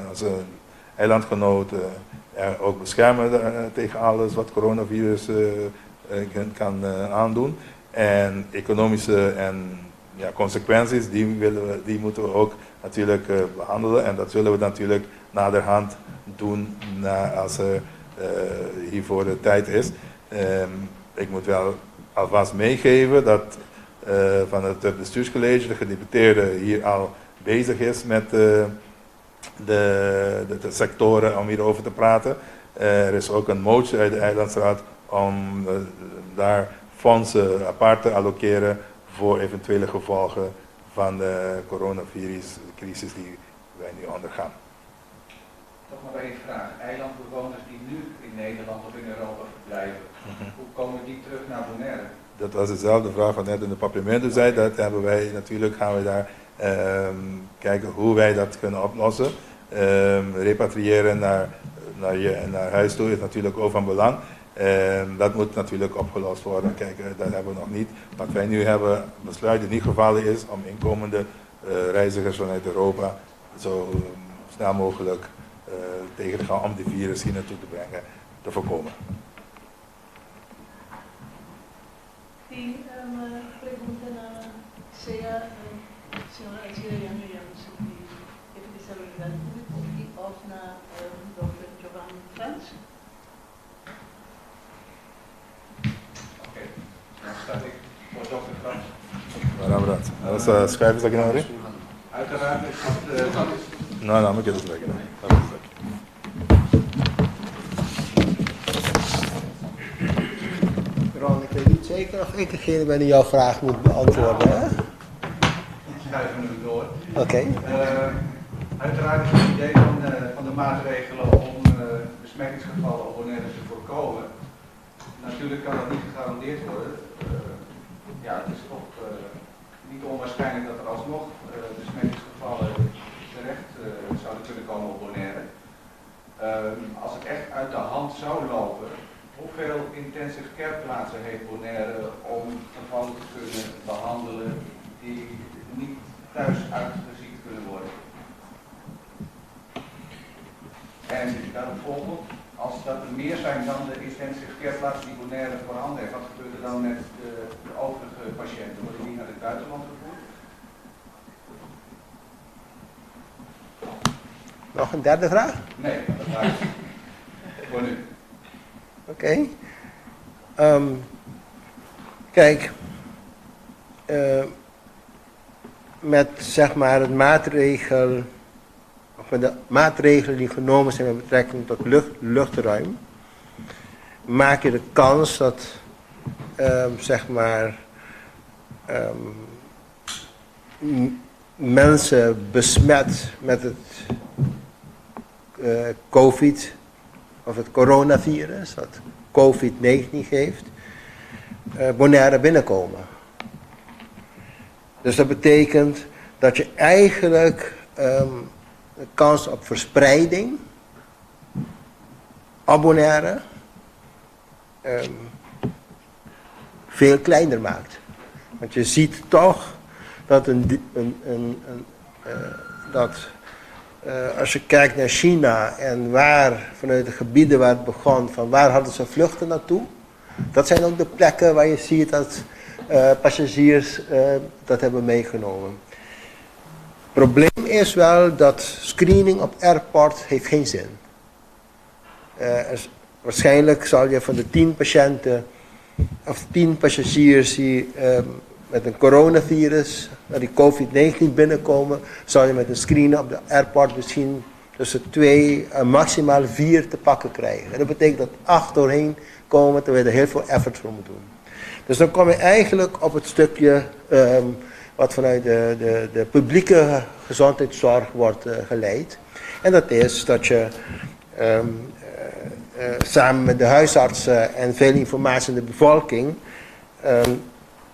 onze eilandgenoten er ook beschermen tegen alles wat coronavirus kan aandoen. En economische en ja, consequenties, die, willen we, die moeten we ook natuurlijk behandelen. En dat zullen we natuurlijk naderhand doen na, als er hiervoor de tijd is. Ik moet wel alvast meegeven dat van het bestuurscollege, de gedeputeerde hier al bezig is met de sectoren om hierover te praten. Er is ook een motie uit de Eilandsraad om daar fondsen apart te allokeren voor eventuele gevolgen van de coronaviruscrisis die wij nu ondergaan. Toch nog één vraag. Eilandbewoners die nu in Nederland of in Europa verblijven, hoe komen die terug naar Bonaire? Dat was dezelfde vraag van net in de Papiamento zei. Dat hebben wij natuurlijk, gaan we daar kijken hoe wij dat kunnen oplossen. Repatriëren naar huis toe is natuurlijk ook van belang. Dat moet natuurlijk opgelost worden. Kijk, dat hebben we nog niet. Wat wij nu hebben besluit in ieder geval is om inkomende reizigers vanuit Europa zo snel mogelijk tegen te gaan om die virus hier naartoe te brengen, te voorkomen. Tin pregunta na sea señor Alcide Janjo Jansen di Jefe di Salubridat Público y of na Dòkter Giovanni Frans? Oké, dan start ik voor dokter Frans. Waarom dat? Dat is schuiven ze nou? Uiteraard is dat. No, no, moet je dat leggen. Dat is het. Ron, ik weet niet zeker of ik degene ben die jouw vraag moet beantwoorden. Hè? Ik schuif hem door. Oké. Okay. Uiteraard is het idee van de maatregelen om besmettingsgevallen op Bonaire te voorkomen. Natuurlijk kan dat niet gegarandeerd worden. Ja, het is toch niet onwaarschijnlijk dat er alsnog besmettingsgevallen terecht zouden kunnen komen op Bonaire. Als het echt uit de hand zou lopen, hoeveel intensive care plaatsen heeft Bonaire om gevallen te kunnen behandelen die niet thuis uitgeziekt kunnen worden? En daarop volgend, als dat er meer zijn dan de intensive care plaatsen die Bonaire voorhanden heeft, wat gebeurt er dan met de overige patiënten? Worden die naar het buitenland gevoerd? Nog een derde vraag? Nee, dat vraag ik voor nu. Oké. Okay. Kijk, met zeg maar het maatregel, of met de maatregelen die genomen zijn met betrekking tot luchtruim, maak je de kans dat zeg maar mensen besmet met het COVID of het coronavirus, dat COVID-19 geeft, Bonaire binnenkomen. Dus dat betekent dat je eigenlijk de kans op verspreiding op Bonaire veel kleiner maakt. Want je ziet toch dat als je kijkt naar China en waar, vanuit de gebieden waar het begon, van waar hadden ze vluchten naartoe? Dat zijn ook de plekken waar je ziet dat passagiers dat hebben meegenomen. Het probleem is wel dat screening op airport heeft geen zin. Waarschijnlijk zal je van de 10 patiënten of 10 passagiers die met een coronavirus, naar die COVID-19 binnenkomen, zal je met een screen op de airport misschien tussen 2 en maximaal 4 te pakken krijgen. En dat betekent dat 8 doorheen komen, terwijl je er heel veel effort voor moet doen. Dus dan kom je eigenlijk op het stukje wat vanuit de publieke gezondheidszorg wordt geleid. En dat is dat je samen met de huisartsen en veel informatie in de bevolking,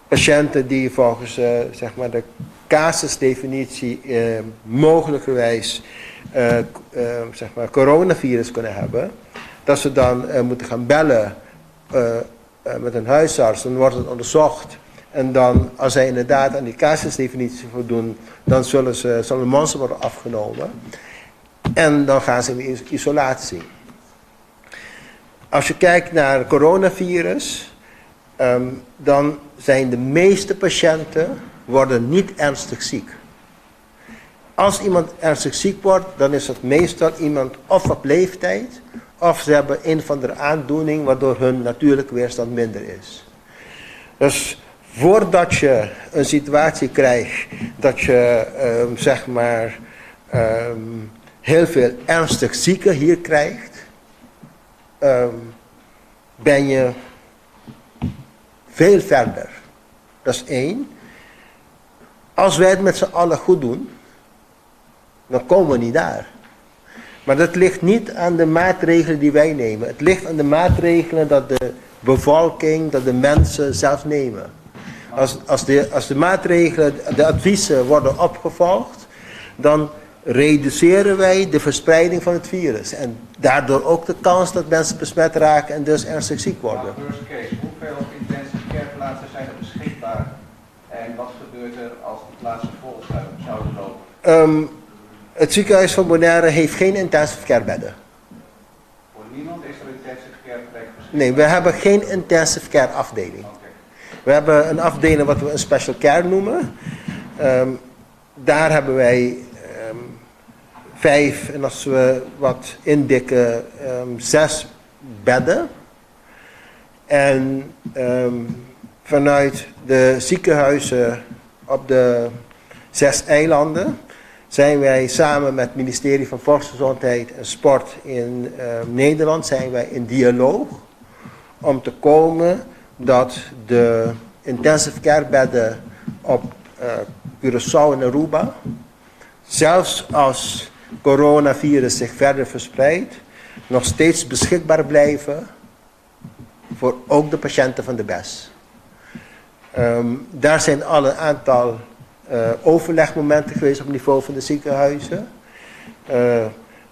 patiënten die volgens zeg maar de casusdefinitie mogelijkerwijs zeg maar coronavirus kunnen hebben, dat ze dan moeten gaan bellen met een huisarts, dan wordt het onderzocht. En dan, als zij inderdaad aan die casusdefinitie voldoen, dan zal een monster worden afgenomen. En dan gaan ze in isolatie. Als je kijkt naar coronavirus, Dan zijn de meeste patiënten worden niet ernstig ziek. Als iemand ernstig ziek wordt, dan is dat meestal iemand of op leeftijd, of ze hebben een of andere aandoening waardoor hun natuurlijke weerstand minder is. Dus voordat je een situatie krijgt dat je zeg maar heel veel ernstig zieken hier krijgt, ben je veel verder. Dat is één. Als wij het met z'n allen goed doen, dan komen we niet daar. Maar dat ligt niet aan de maatregelen die wij nemen. Het ligt aan de maatregelen dat de bevolking, dat de mensen zelf nemen. Als de maatregelen, de adviezen worden opgevolgd, dan reduceren wij de verspreiding van het virus. En daardoor ook de kans dat mensen besmet raken en dus ernstig ziek worden. Maar worst case, hoeveel intensive care plaatsen zijn er beschikbaar? En wat gebeurt er als de plaatsen vol zouden lopen? Het ziekenhuis van Bonaire heeft geen intensive care bedden. Voor niemand is er intensive care plek beschikbaar? Nee, we hebben geen intensive care afdeling. We hebben een afdeling wat we een special care noemen. Daar hebben wij 5 en als we wat indikken, 6 bedden. En vanuit de ziekenhuizen op de 6 eilanden zijn wij samen met het ministerie van Volksgezondheid en Sport in Nederland zijn wij in dialoog om te komen dat de intensive care bedden op Curaçao en Aruba, zelfs als coronavirus zich verder verspreidt, nog steeds beschikbaar blijven voor ook de patiënten van de BES. Daar zijn al een aantal overlegmomenten geweest op niveau van de ziekenhuizen.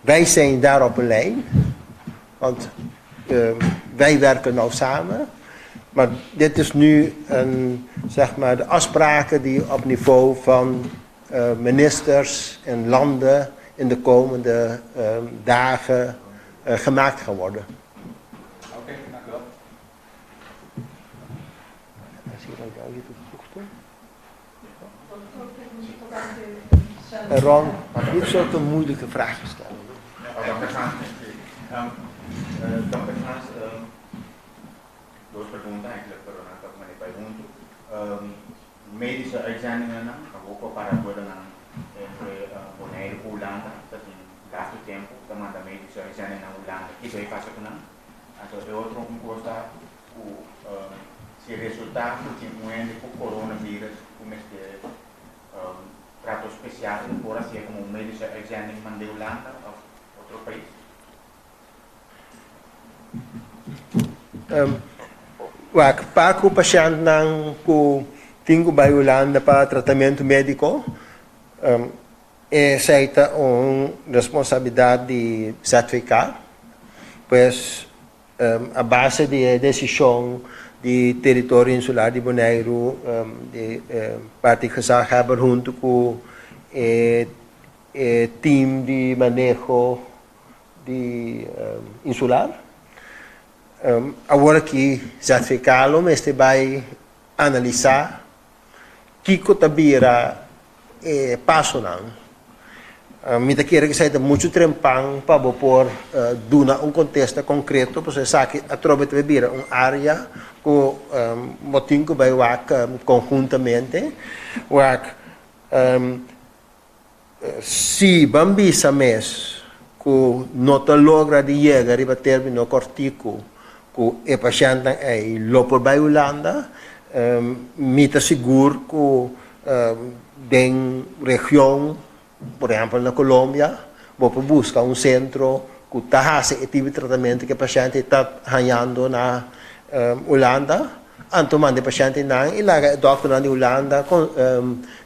Wij zijn daar op een lijn, want wij werken nou samen. Maar dit is nu zeg maar, de afspraken die op niveau van ministers en landen in de komende dagen gemaakt gaan worden. Oké, dank u wel. En Ron, niet zulke moeilijke vragen stellen. Ja, Dr. Hans, Dr. Hans, dos pregunta eigenlijk, pero nan ta manera junto. Medische uitzendingen, ook para worden entre Bonaire en Hulanda, dat in laatste tempo, dan manda medische uitzendingen naar Hulanda. Kiko e pasa ku nan? Anto e otro un kos ta ku si resultá ku tin un hende ku coronavirus ku mester trato spesial por hasié komo un medische uitzending mand'é Hulanda òf otro pais? Wak, pa ku pashèntnan ku tin ku bai Hulanda pa tratamentu médiko, esei ta un responsabilidat di ZVK. Pues, a base di e desishon di Teritorio Insular di Boneiru, di parti gezaghebber huntu ku e team di maneho di insular, awor aki ZVK lo mester bai analisá kiko ta bira e pasonan. Mi ta kere ku esei ta muchu trempan pa bo por duna un kontesta konkreto, pasobra esaki atrobe ta bira un área ku bo tin ku bai wak konhuntamente. Wak si ban bisa mes ku no ta logra di yega riba término kòrtiku ku e pashèntnan ei lo por bai Hulanda, mi ta sigur ku den region, por ehèmpel na Colombia, bo por buska un sentro ku ta hasi e tipo di tratamentu ku e pashènt ta hañando na Hulanda. Anto manda e pashèntenan i laga e dòkternan di Hulanda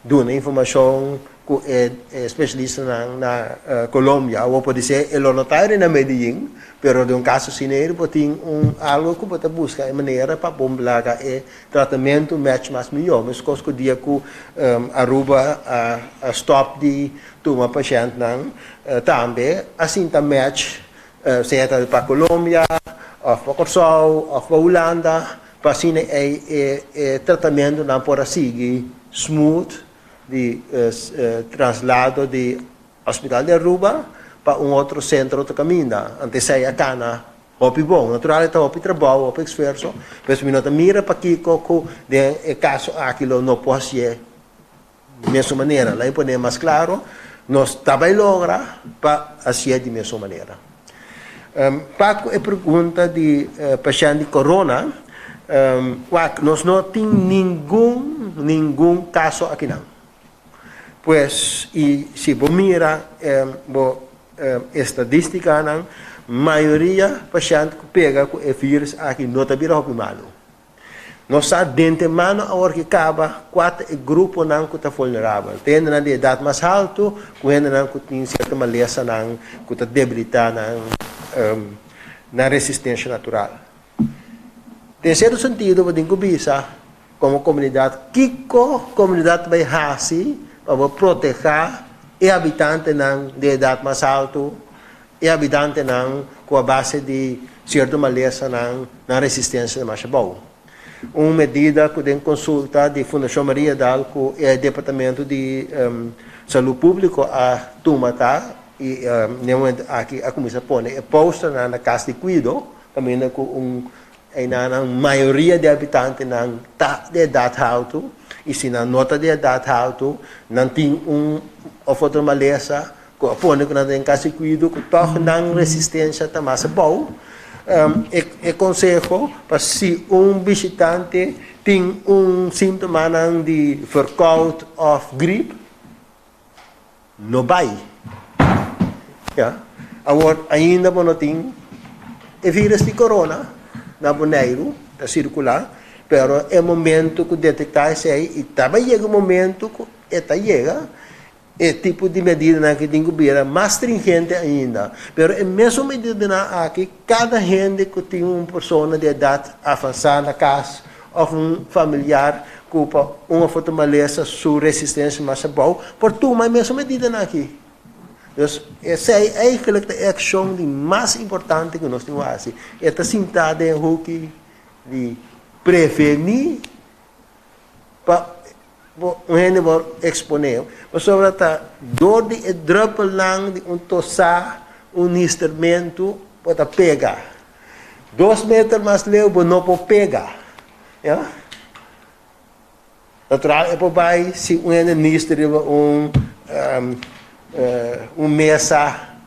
duna informashon ku e spesialistanan na Colombia. Awor podisé e lo no ta na Medellin, pero den un kaso asina ei bo tin un algu ku bo ta buska e manera pa bo laga e tratamentu match mas mihó. Meskos ku dia ku Aruba a stòp di tuma pashèntnan tambe a sinta match sea ta pa Colombia òf pa Kòrsou òf pa Hulanda. pa asina ei e e tratamentunan por a sigui smooth di traslado di Hospital di Aruba pa un otro sentro otro kaminda. Anto esei a kana hopi bon. Natural e ta hopi trabou, hopi esfuerso, pues mi no ta mira pakiko ku den e kaso aki lo no por hasié mesun manera. La'i pone mas klaro, nos ta bai logra pa hasié di mesun manera. Pa ku e pregunta di pashènt di korona, wak, nos no tin ningun, ningun kaso akinan. Pues, i si bo mira bo estadístikanan, mayoria pashènt ku pega ku e vírus aki no ta bira hopi malu. Nos sa dentemano awor ki kaba kua ta e gruponan ku ta vulnerabel. Ta hendenan di edat mas haltu ku hendenan ku tin sierto malesanan ku ta debilitá nan nan resistensha natural. Den sierto sentido bo tin ku bisa komo komunidat kiko komunidat ta bai hasi pa bo protehá e habitantenan di edat mas haltu, e habitantenan ku a base di sierto malesanan nan resistensia ta masha bou. Un medida ku den konsulta di Fundashon Mariadal ku e Departamento di Salú Públiko a tuma ta i den momento aki a kuminsá pone e posternan na kas di kuido kaminda ku un einan mayoria di habitantenan ta di edat haltu i si nan no ta di edat haltu nan tin un òf otro malesa Ku a pone ku nan ta den kas di kuido ku tòg nan resistensia ta mas abou. E konseho pa si un bishitante tin un síntomanan di verkoud òf grip, no bai. Ya. Awor ainda bo no tin e vírus di korona na Boneiru ta sirkulá, pero e momento ku detektá esei i ta bai yega un momento ku e ta yega, E tipo di medidanan aki tin ku bira mas stringente ainda. Pero e mesun medidanan aki kada hende ku tin un persona di edat avansá na kas òf un familiar ku pa un òf otro malesa su resistensia mas abou por tuma e mesun medidanan aki. Dus esei eigentlik ta e akshon di mas importante ku nos tin ku hasi. E ta sintá den e hoki di prevení pa bo un hende por eksponé, pasobra ta dor di e drùpelnan di un tosá, un nistermentu, bo ta pega. Dos meter mas leu bo no por pega. Ya. Natural e por bai si un hende nister riba un un mesa,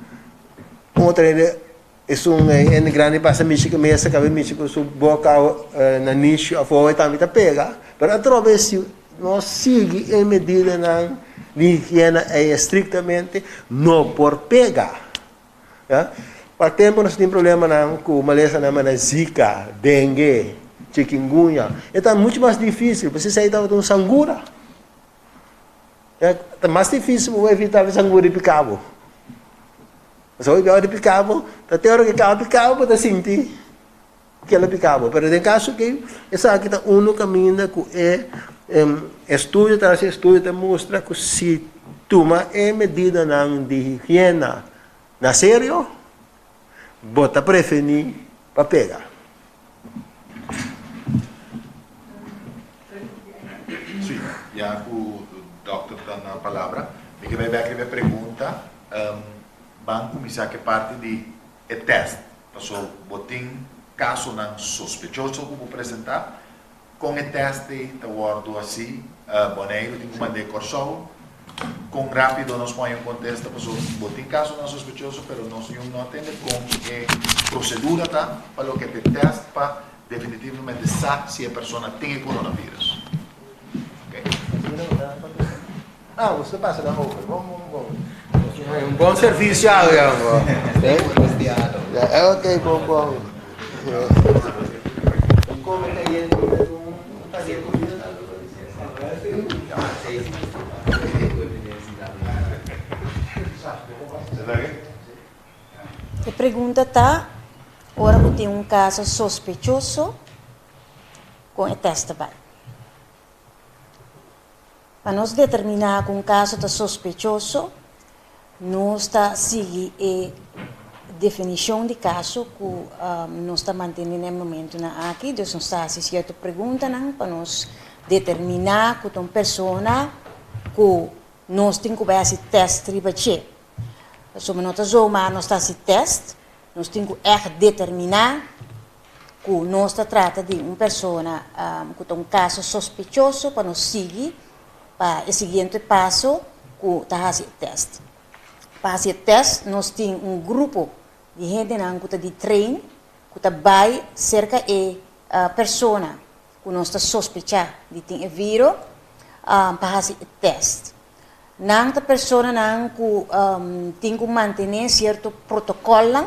un otro hende Esun hende grandi pasa mishi ku mesa, kabe mishi ku su boka na nishi òf oe tambe ta pega. Pero atrobe si nos sigui e medidanan di higiena ei estriktamente, no por pega. Ya. Pa tempu nos tin problemanan ku malesanan manera zika, dengue, chikungunya. E ta muchu mas difísil, pasobra esei tabata un sangura. Ta mas difísil bo evitá ku sangura di pika bo. Pasobra hopi ora di pika bo, ta te ora ku e kaba pika bo, bo ta sinti ku el a pika bo. Pero den kaso aki, esaki ta unu kaminda ku e estudio ta hasi, estudio ta mustra ku si tuma e medidanan di higiena na serio, bo ta prevení pa pega. Sí, ya ku dòkter ta na palabra, mi ke bai bèk riba e pregunta. Ban kuminsá ku e parti di e tèst. Paso bo tin kasonan sospechoso ku bo presentá. Kon e tèst ei ta wòrdu hasí? Boneiru tin ku mand'é Kòrsou. Kon rápido nos por haña un kontesta? Paso bo tin kasonan sospechoso pero nos niun no a tende kon e prosedura ta pa loke ta e tèst pa definitivamente sa si e persona tin e coronavirus. Oké. Ah, bo ta pasa nan over. Bon, bon, bon. Un bon servicio awe, amo. Ok, bon, bon. Come cayendo un E pregunta ta, ora ku tin un kaso sospechoso, kon e tèst ta bai? Pa nos determiná ku un kaso ta sospechoso, nos ta sigui e definishon di kaso ku nos ta mantené na e momentunan aki, dus nos ta hasi sierto preguntanan pa nos determiná ku ta un persona ku nos tin ku bai hasi tèst riba dje. Pasobra no ta zomaar nos ta hasi tèst, nos tin ku ègt determiná ku nos ta trata di un persona ku ta un kaso sospechoso pa nos sigui pa e siguiente paso ku ta hasi e tèst. Pa hasi e tèst nos tin un grupo di hendenan ku ta di train ku ta bai serka e persona ku nos ta sospechá di tin e viro pa hasi e tèst. Nan ta personanan ku tin ku mantené sierto protokòlnan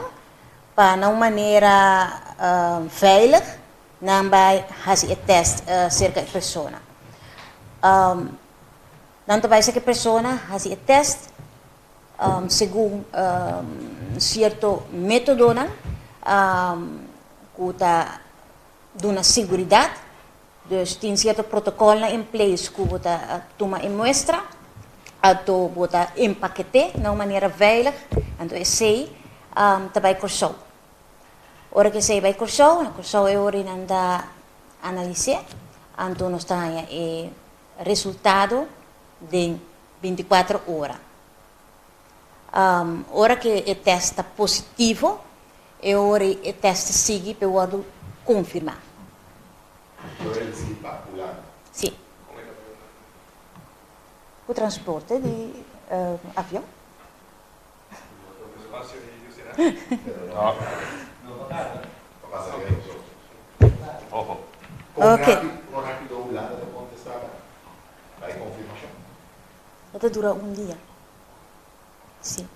pa na un manera veilig nan bai hasi e tèst serka e persona. Nan ta bai serka e persona hasi e tèst segun sierto métodonan ku ta duna siguridat. Dus tin sierto protokòlnan in place ku bo ta tuma e muestra, anto bo ta empaket'é na un manera veilig, anto esei ta bai Kòrsou. Ora ku esei bai Kòrsou, na Kòrsou e ora nan ta analis'é, anto nos ta haña e resultado den bintikuater ora. Ora ku e tèst ta positivo, e ora e tèst ta sigui pa e wòrdu konfirmá. Lo el sigui pa Hulanda? Sí. Ku transporte di avion. Oké. Kon rápido Hulanda ta kontestá pa e konfirmashon? E ta dura un dia. Sí.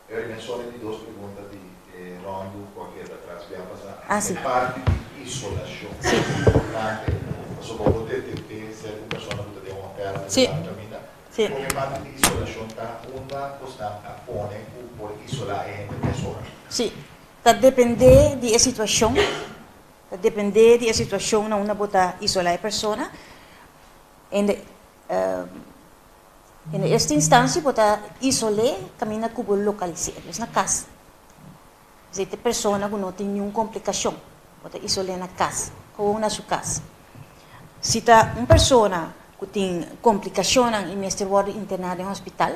E mesora di dos pregunta di e ròndu ku a keda atras bia pasá. E parti di isolashon ta importante pasobra bo por detekt'é serka un persona ku ta den un hotèl ta keda kaminda. Kon e parti di isolashon ta unda bosnan a pone ku por isolá e hende mesora? Sí, ta dependé di e situashon, ta dependé di e situashon na unda bo ta isolá e persona. Hende. En de eerste instantie bo ta isol'é kaminda ku bo lokalis'é, dus na kas. Esei ta e persona ku no tin niun komplikashon, bo ta isol'é na kas, gewoon na su kas. Si ta un persona ku tin komplikashonnan i mester wòrdu interná den hospital,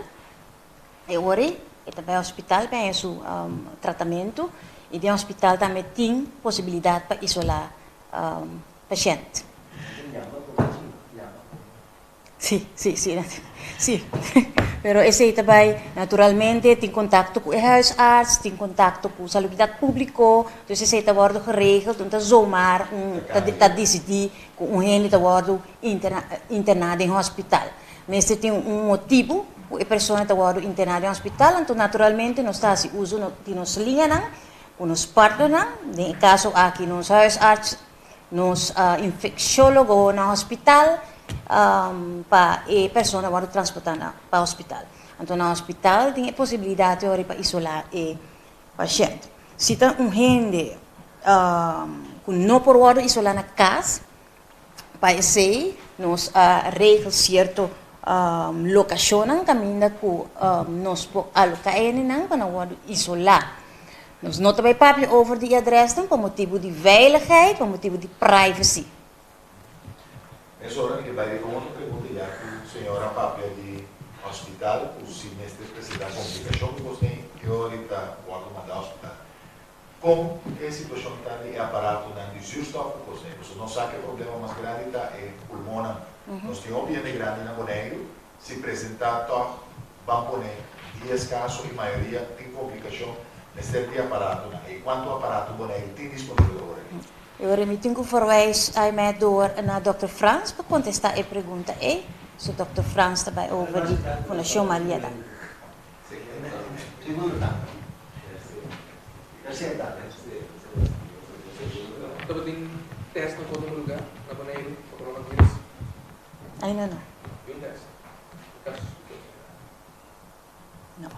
e ora ei e ta bai hospital pa haña su tratamentu i den hospital tambe tin posibilidat pa isolá pashènt. Sí, sí, sí, sí. Pero esei ta bai, naturalmente, tin contacto cu e huisarts, tin contacto cu Salubridad Publico, dus esei ta wordo geregeld, no ta zomaar un ta ta dicidi cu un hende ta wordo interna interna den hospital. Mester tin un motibo cu e persona ta wordo interna den hospital, anto naturalmente nos ta haci uso di nos liñanan cu nos partnernan, den e caso aki nos huisarts, Nos infecciologo na hospital pa e persona wòrdu transportá na pa hospital. Anto na hospital tin e posibilidat te ora pa isolá e pashènt. Si ta un hende ku no por wòrdu isolá na kas, pa esei nos a regel sierto lokashonnan kaminda ku nos por aloká e hendenan pa nan wòrdu isolá. Nos no ta bai papia over di e adresnan pa motibu di veiligheid, pa motibu di privacy. Mesora mi ke bai riba un otro pregunta ya ku señora papia di hospital ku si mester presenta komplikashon ku bos den e ora di ta wòrdu manda hospital. Kon e situashon ta di e aparatonan di zuurstof ku bos den? Pasobra nos sa ku e problema mas grandi ta e pulmonnan. Nos tin hopi hende grandi na Boneiru Si presentá tòg, ban pone dies kaso i mayoria tin komplikashon, mester di aparatonan. I kuantu aparato Boneiru tin disponibel awor aki? E ora mi tin ku verwijs ai mei door na Dòkter Frans pa kontestá e pregunta ei. So Dòkter Frans ta bai over di Fundashon Maria Dan. Tabatin tèst na otro lugá na Boneiru pa coronavirus? Ainda no. No.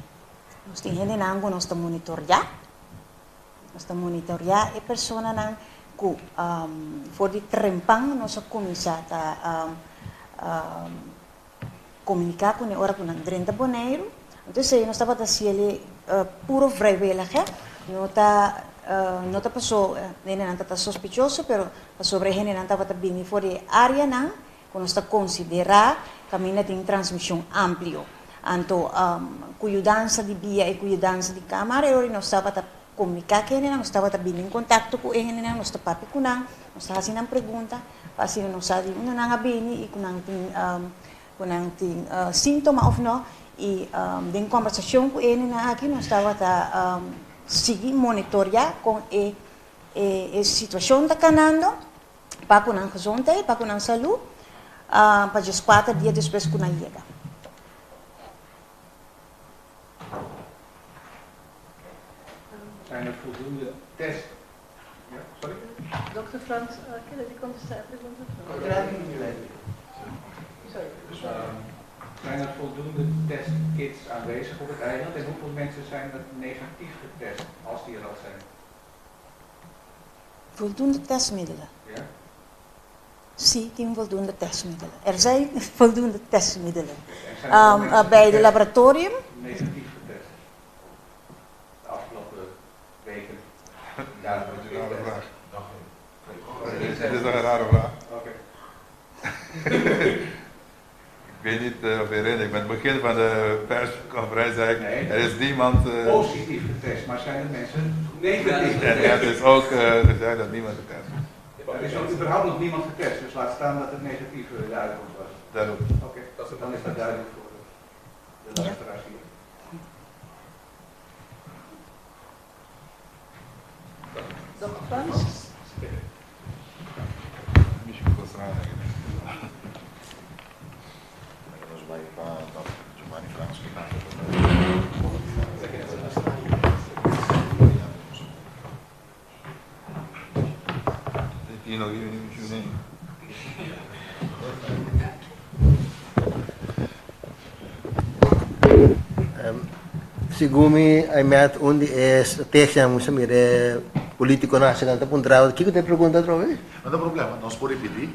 Nos tin hendenan ku nos ta monitoreá. Nos ta monitoreá e personanan ku for di trempan nos a kuminsá ta komuniká kuné ora ku nan drenta Boneiru. Entonces nos tabata hasiel. puro vrijwillig hè. No ta no ta paso hendenan ta ta sospechoso pero pasobra e hendenan tabata bini for di e areanan ku nos ta konsiderá kaminda tin transmishon amplio. Anto ku yudansa di bia i ku yudansa di kámara e ora nos tabata komuniká ku e hendenan, nos tabata bini en kontakto ku e hendenan, nos ta papia ku nan, nos ta hasi nan pregunta pa asina nos sa di unda nan a bini i ku nan tin ku nan tin síntoma òf no. I den kòmbersashon ku e hendenan aki nos tabata sigui monitoriá kon e e situashon ta kanando. Pa ku nan gezondheid, pa ku nan salú, pa djeskuater dia despues ku nan yega. Zijn er voldoende test? Ja, sorry? Dokter Frans, keda di kontestá e pregunta? Sorry. Zijn er voldoende testkits aanwezig op het eiland en hoeveel mensen zijn er negatief getest als die er al zijn? Voldoende testmiddelen? Ja. Sí, tin voldoende testmiddelen. Er zijn voldoende testmiddelen. En zijn er ook mensen Bij de getest? laboratorium? Negatief getest. De afgelopen weken. Daar Dat is een rare vraag. Nog Dit is een rare vraag. Oké. Ik weet niet of je herinnert, met het begin van de persconferentie zei ik, Nee. er is niemand... Positief getest, maar zijn er mensen negatief En getest? het is ook gezegd dat niemand getest is. Er is ook überhaupt nog niemand getest, dus laat staan dat het negatief de uitkomst was. Daarom. Oké, dan is dat duidelijk voor de luisteraars hier. Dokter Frans? Misschien was het raar. Nos bai pa Giovanni Frans. Tino, io non ci sono. Segun mi a met un di e estrategia musa mire politico nacional ta puntra kiko ta e pregunta atrobe? No ta problema, nos por ripiti.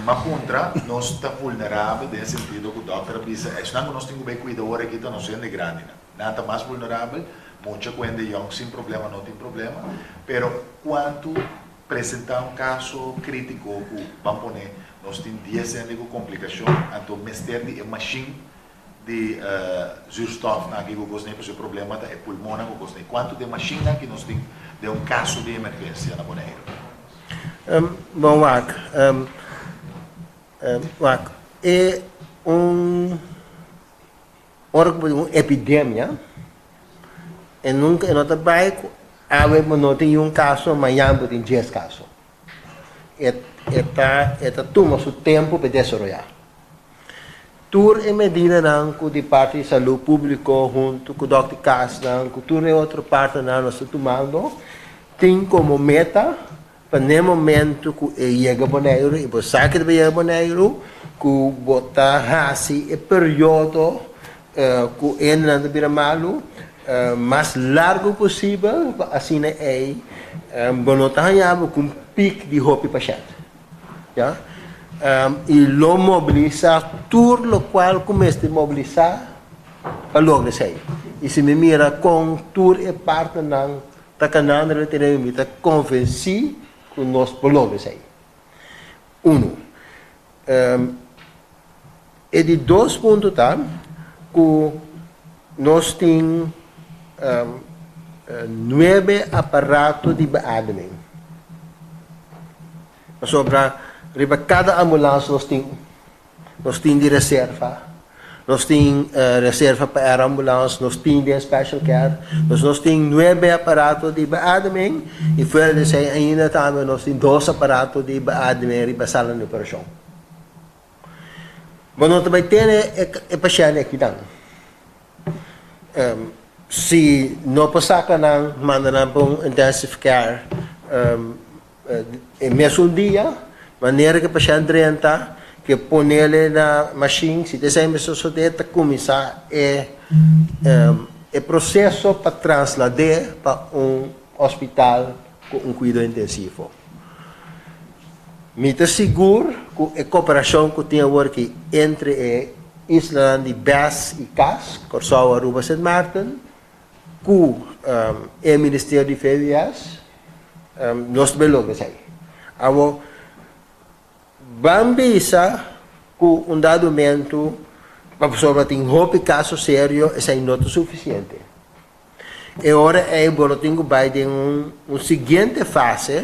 Ma puntra, nos ta vulnerabel den e sentido ku dòkter a bisa esnan ku nos tin ku bai kuida ora aki ta nos hende grandinan. Nan ta mas vulnerabel, mucha ku hende yòn sin problema no tin problema, pero kuantu presentá un kaso krítiko ku ban pone nos tin dies hende ku komplikashon anto mester di e mashin di zuurstofnan aki ku kos nei pasobra e problema ta e pulmonnan ku kos nei. Kuantu di e mashinnan aki nos tin den un kaso di emergensia na Boneiru? Bon wak, wak e un ora ku bo tin un epidemia e nunka e no ta bai ku awe bo no tin un kaso mañan bo tin dies kaso. E e ta e ta tuma su tempu pa e desaroyá. Tur e medidanan ku di parti di salú públiko huntu ku dòkter kasnan ku tur e otro partnernan nos ta tumando tin komo meta pa n'e momentu ku e yega Boneiru i bo sa ke ta bai yega Boneiru ku bo ta hasi e periodo ku e hendenan ta bira malu mas largu posibel pa asina ei bo no ta haña bo ku un pik di hopi pashènt. Ya. I lo mobilisá tur lokual ku mester mobilisá pa logra esei. I si mi mira kon tur e partnernan ta kanando riba e tereno mi ta konvensí ku nos por logra esei. Unu. E di dos punto ta ku nos tin nuebe aparato di beademing. Pasobra riba kada ambulans nos tin nos tin di reserva, nos tin reserva pa air ambulans, nos tin den special care. Dus nos tin nuebe aparato di beademing i fuera di esei ainda tambe nos tin dos aparato di beademing riba sala di operashon. Bo no ta bai tene e pashènt akinan. Si no por saka nan, manda nan pa un intensive care e mesun dia, manera ku e pashènt drenta, ke ponele na mashin, si ta esei mes sosodé, ta kuminsá e e proseso pa traslad'é pa un hospital ku un kuido intensivo. Mi ta sigur ku e koperashon ku tin awor aki entre e islanan di bes i kas, Kòrsou, Aruba, Sint Maarten, ku e ministerio di VWS, nos ta bai logra esei. Awor, ban bisa ku un dado momento, pasobra tin hopi kaso serio, esei no ta sufisiente. E ora ei bo lo tin ku bai den un siguiente fase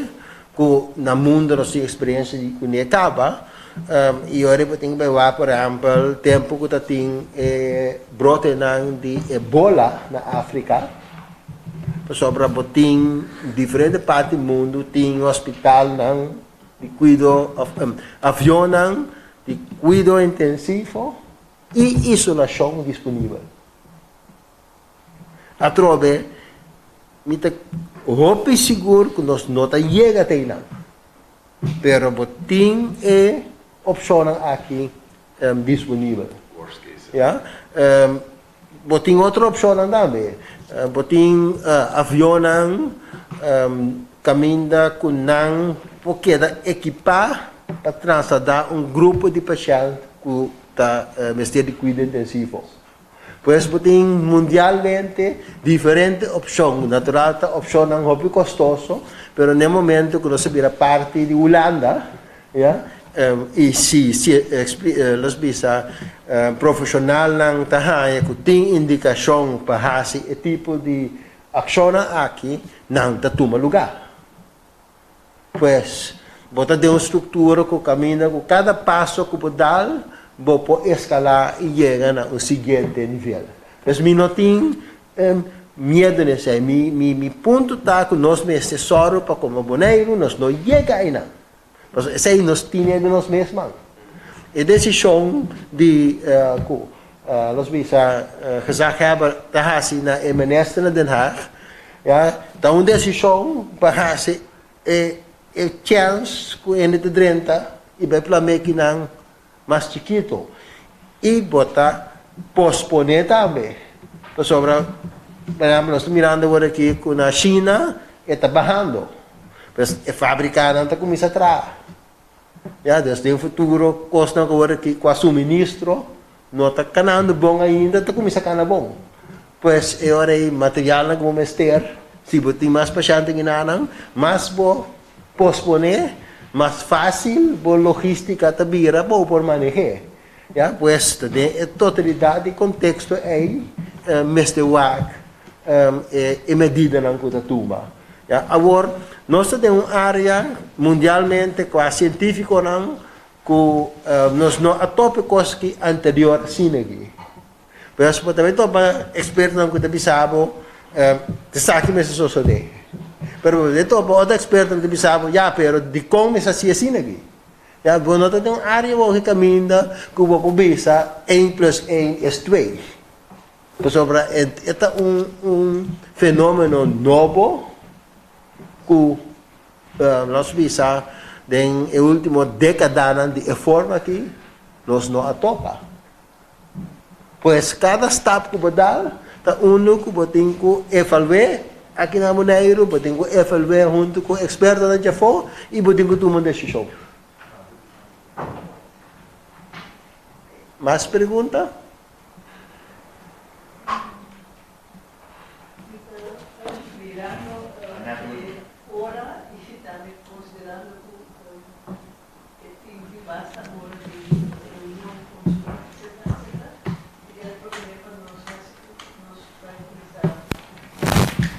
ku na mundo nos tin eksperensia di kuné kaba, i ora ei bo tin ku bai wak por ehèmpel tempu ku ta tin e brotenan di ebola na Afrika, pasobra bo tin diferente parti mundu tin hospitalnan di kuido òf avionnan di kuido intensivo i isolashon disponibel. Atrobe, mi ta hopi sigur ku nos no ta yega te einan. Pero bo tin e opshonnan aki disponibel. Ya. Bo tin otro opshonnan tambe. Bo tin avionnan kaminda ku nan por keda ekipá pa trasladá un grupo di pashènt ku ta mester di kuido intensivo. Pues bo tin mundialmente diferente opshon. Natural ta opshonnan hopi kostoso, pero n'e momento ku nos a bira parti di Hulanda, ya, i si los bisa profeshonalnan ta haña ku tin indikashon pa hasi e tipo di akshonnan aki, nan ta tuma lugá. Pues, bo ta den un struktura ku kaminda ku kada paso ku bo dal, bo por eskalá i yega na un siguiente nivel. Pues mi no tin miedu na esei. Mi mi punto ta ku nos mester sòru pa komo Boneiru nos no yega einan. Pasobra esei nos tine den nos mes man. E desishon di ku los bisa gezaghebber ta hasi na e minister na Den Haag, ya, ta un desishon pa hasi e e chèns ku hende ta drenta i bai plamekinan mas chikito. I bo ta posponé tambe. Pasobra, por ehèmpel, nos ta mirando awor aki ku na China e ta bahando. Pues e fabrikanan ta kuminsá traha. Ya, dus den futuro kosnan ku awor aki ku a suministro no ta kanando bon ainda ta kuminsá kana bon. Pues e ora ei materialnan ku bo mester, si bo tin mas pashènt ginanan, mas bo posponé, mas fásil bo logístika ta bira pa bo por maneh'é. Ya, pues ta den e totalidat di konteksto ei mester wak e medidanan ku ta tuma. Ya, awor nos ta den un área mundialmente kua sientífikonan ku nos no a topa e kos ki anterior asina aki. Pero bo ta bai topa ekspertonan ku ta bisa bo esaki mester sosodé. Pero bo ta topa otro ekspertonan ku ta bisa bo, ya, pero dikon mester hasi asina aki? Ya, bo no ta den un área wou ke kaminda ku bo por bisa één plus één es twee. Pasobra e ta un un fenómeno nobo ku nos bisa den e último dékadanan di e forma aki nos no a topa. Pues kada stap ku bo dal ta unu ku bo tin ku evalu'é aki na Boneiru, bo tin ku evalu'é huntu ku ekspertonan djafó i bo tin ku tuma un desishon. Mas pregunta? E tin di basta ora di reunion, consulta, etcetera, etcetera. Mi kere proponé pa nos hasi cu nos bai cuminsa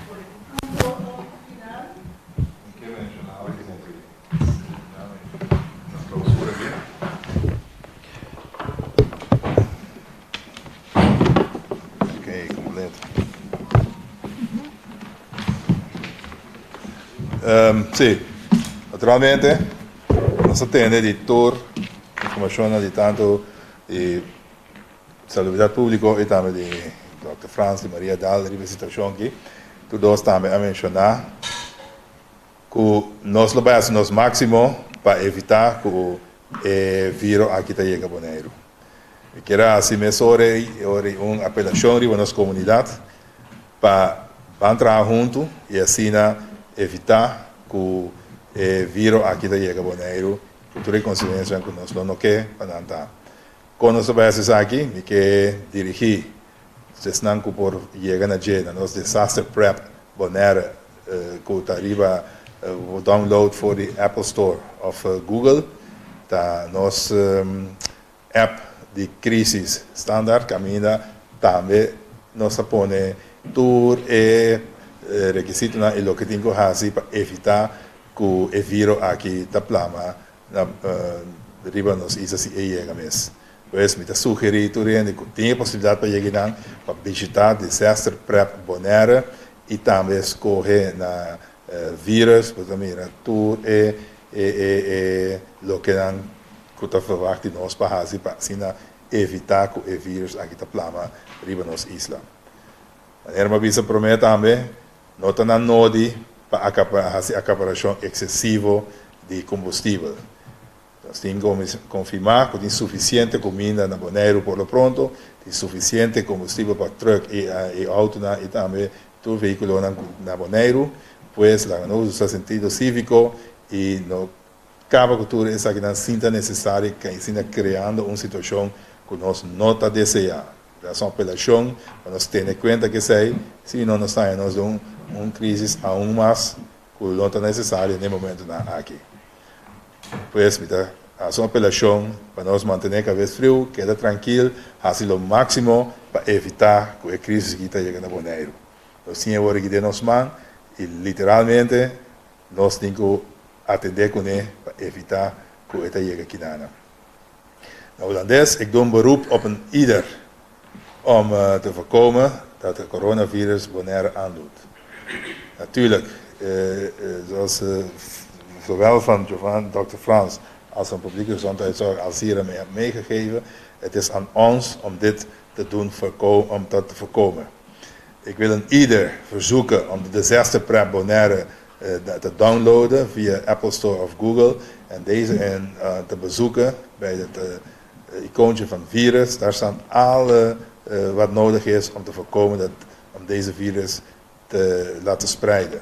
pone un punto final. Mi ke menciona algo hopi na clausura aki. Ok, completo. Sí, naturalmente nos a tende di tur informashonnan di tantu di Salubridat Públiko i tambe di Dòkter Frans di Maria Daal riba e situashon aki. Tur dos tambe a menshoná ku nos lo bai hasi nos máksimo pa evitá ku e viro aki ta yega Boneiru. Mi kier a hasi mesora ei ora un apelashon riba nos komunidat pa ban traha huntu i asina evitá ku e viro aki ta yega Boneiru ku tur e konsekuensianan ku nos lo no ke pa nan ta. Kon nos ta bai hasi esaki? Mi ke dirigí. Esnan ku por yega na dje na nos Disaster Prep Bonaire ku ta riba download for di Apple Store of Google ta nos app di crisis standaard kaminda tambe nos ta pone tur e rekisitonan i loke tin ku hasi pa evitá ku e viro aki ta plama na riba nos isla si e yega mes. Pues mi ta sugerí tur hende ku tin e posibilidat pa yega einan pa bishitá Disaster Prep Bonaire i tambe skohe na virus bo ta mira tur e e e e lokenan ku ta verwagt di nos pa hasi pa asina evitá ku e virus aki ta plama riba nos isla. Manera mi a bisa promé tambe, no ta na nodi pa hasi akaparashon eksesivo di kombustibel. Nos tin ku konfirmá ku tin sufisiente kuminda na Boneiru por lo pronto, tin sufisiente kombustibel pa trùk i outonan i tambe tur vehíkulonan na Boneiru. Pues laga nos usa sentido síviko i no Kaba ku tur esakinan sin ta nesesario i asina kreando un situashon ku nos no ta deseá. Ta un apelashon pa nos tene kuenta ku esei, si no nos ta haña nos den un krísis aun mas ku no ta nesesario n'e momentunan aki. Pues mi ta hasi un apelashon pa nos mantené kabes friu, keda trankil, hasi lo máksimo pa evitá ku e krísis aki ta yega na Boneiru. Nos tin e wor aki den nos man i literalmente Nos tin ku atendé kuné pa evitá ku e ta yega kinana. Na Hulandes, Ik doe een beroep op een ieder om te voorkomen dat de coronavirus Bonaire aandoet. Natuurlijk, zoals zowel van Giovanni, Dr. Frans als van Publieke Gezondheidszorg als hier aan mij hebben meegegeven, het is aan ons om dit te doen om dat te voorkomen. Ik wil een ieder verzoeken om de Disaster Prep Bonaire te downloaden via Apple Store of Google en deze in te bezoeken bij het icoontje van virus. Daar staan alle wat nodig is om te voorkomen dat om deze virus te laten spreiden.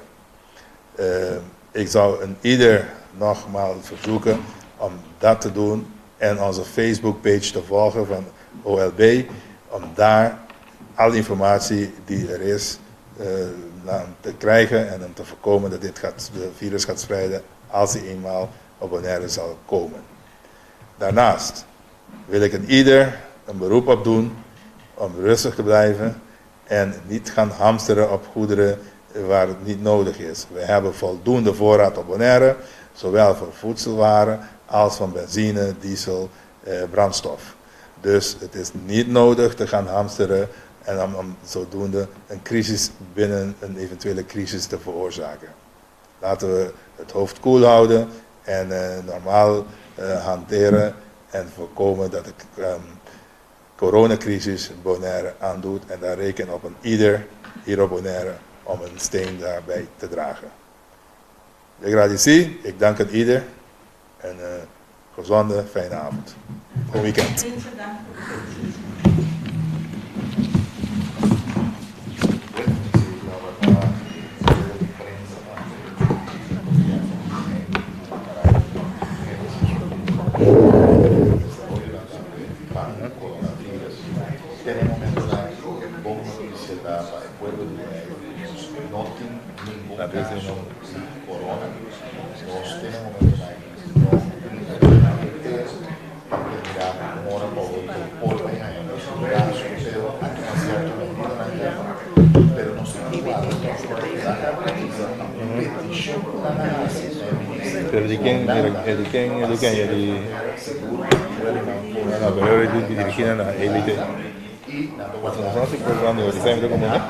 Ik zou een ieder nogmaals verzoeken om dat te doen en onze Facebook page te volgen van OLB om daar alle informatie die er is te krijgen en om te voorkomen dat dit gaat, de virus gaat spreiden als hij eenmaal op Bonaire zal komen. Daarnaast wil ik een ieder een beroep op doen om rustig te blijven en niet gaan hamsteren op goederen waar het niet nodig is. We hebben voldoende voorraad op Bonaire, zowel voor voedselwaren als van benzine, diesel, brandstof. Dus het is niet nodig te gaan hamsteren en om zodoende een crisis binnen een eventuele crisis te veroorzaken. Laten we het hoofd koel houden en normaal hanteren en voorkomen dat de coronacrisis Bonaire aandoet. En daar reken op een ieder hier op Bonaire om een steen daarbij te dragen. Ik gradici, ik dank een ieder en gezonde, fijne avond. Bon weekend. Pero di ken, e di ken, e di ken, e di... No, pero e di dirigí na EBT. Nos no si por grande, di sempre como, ne?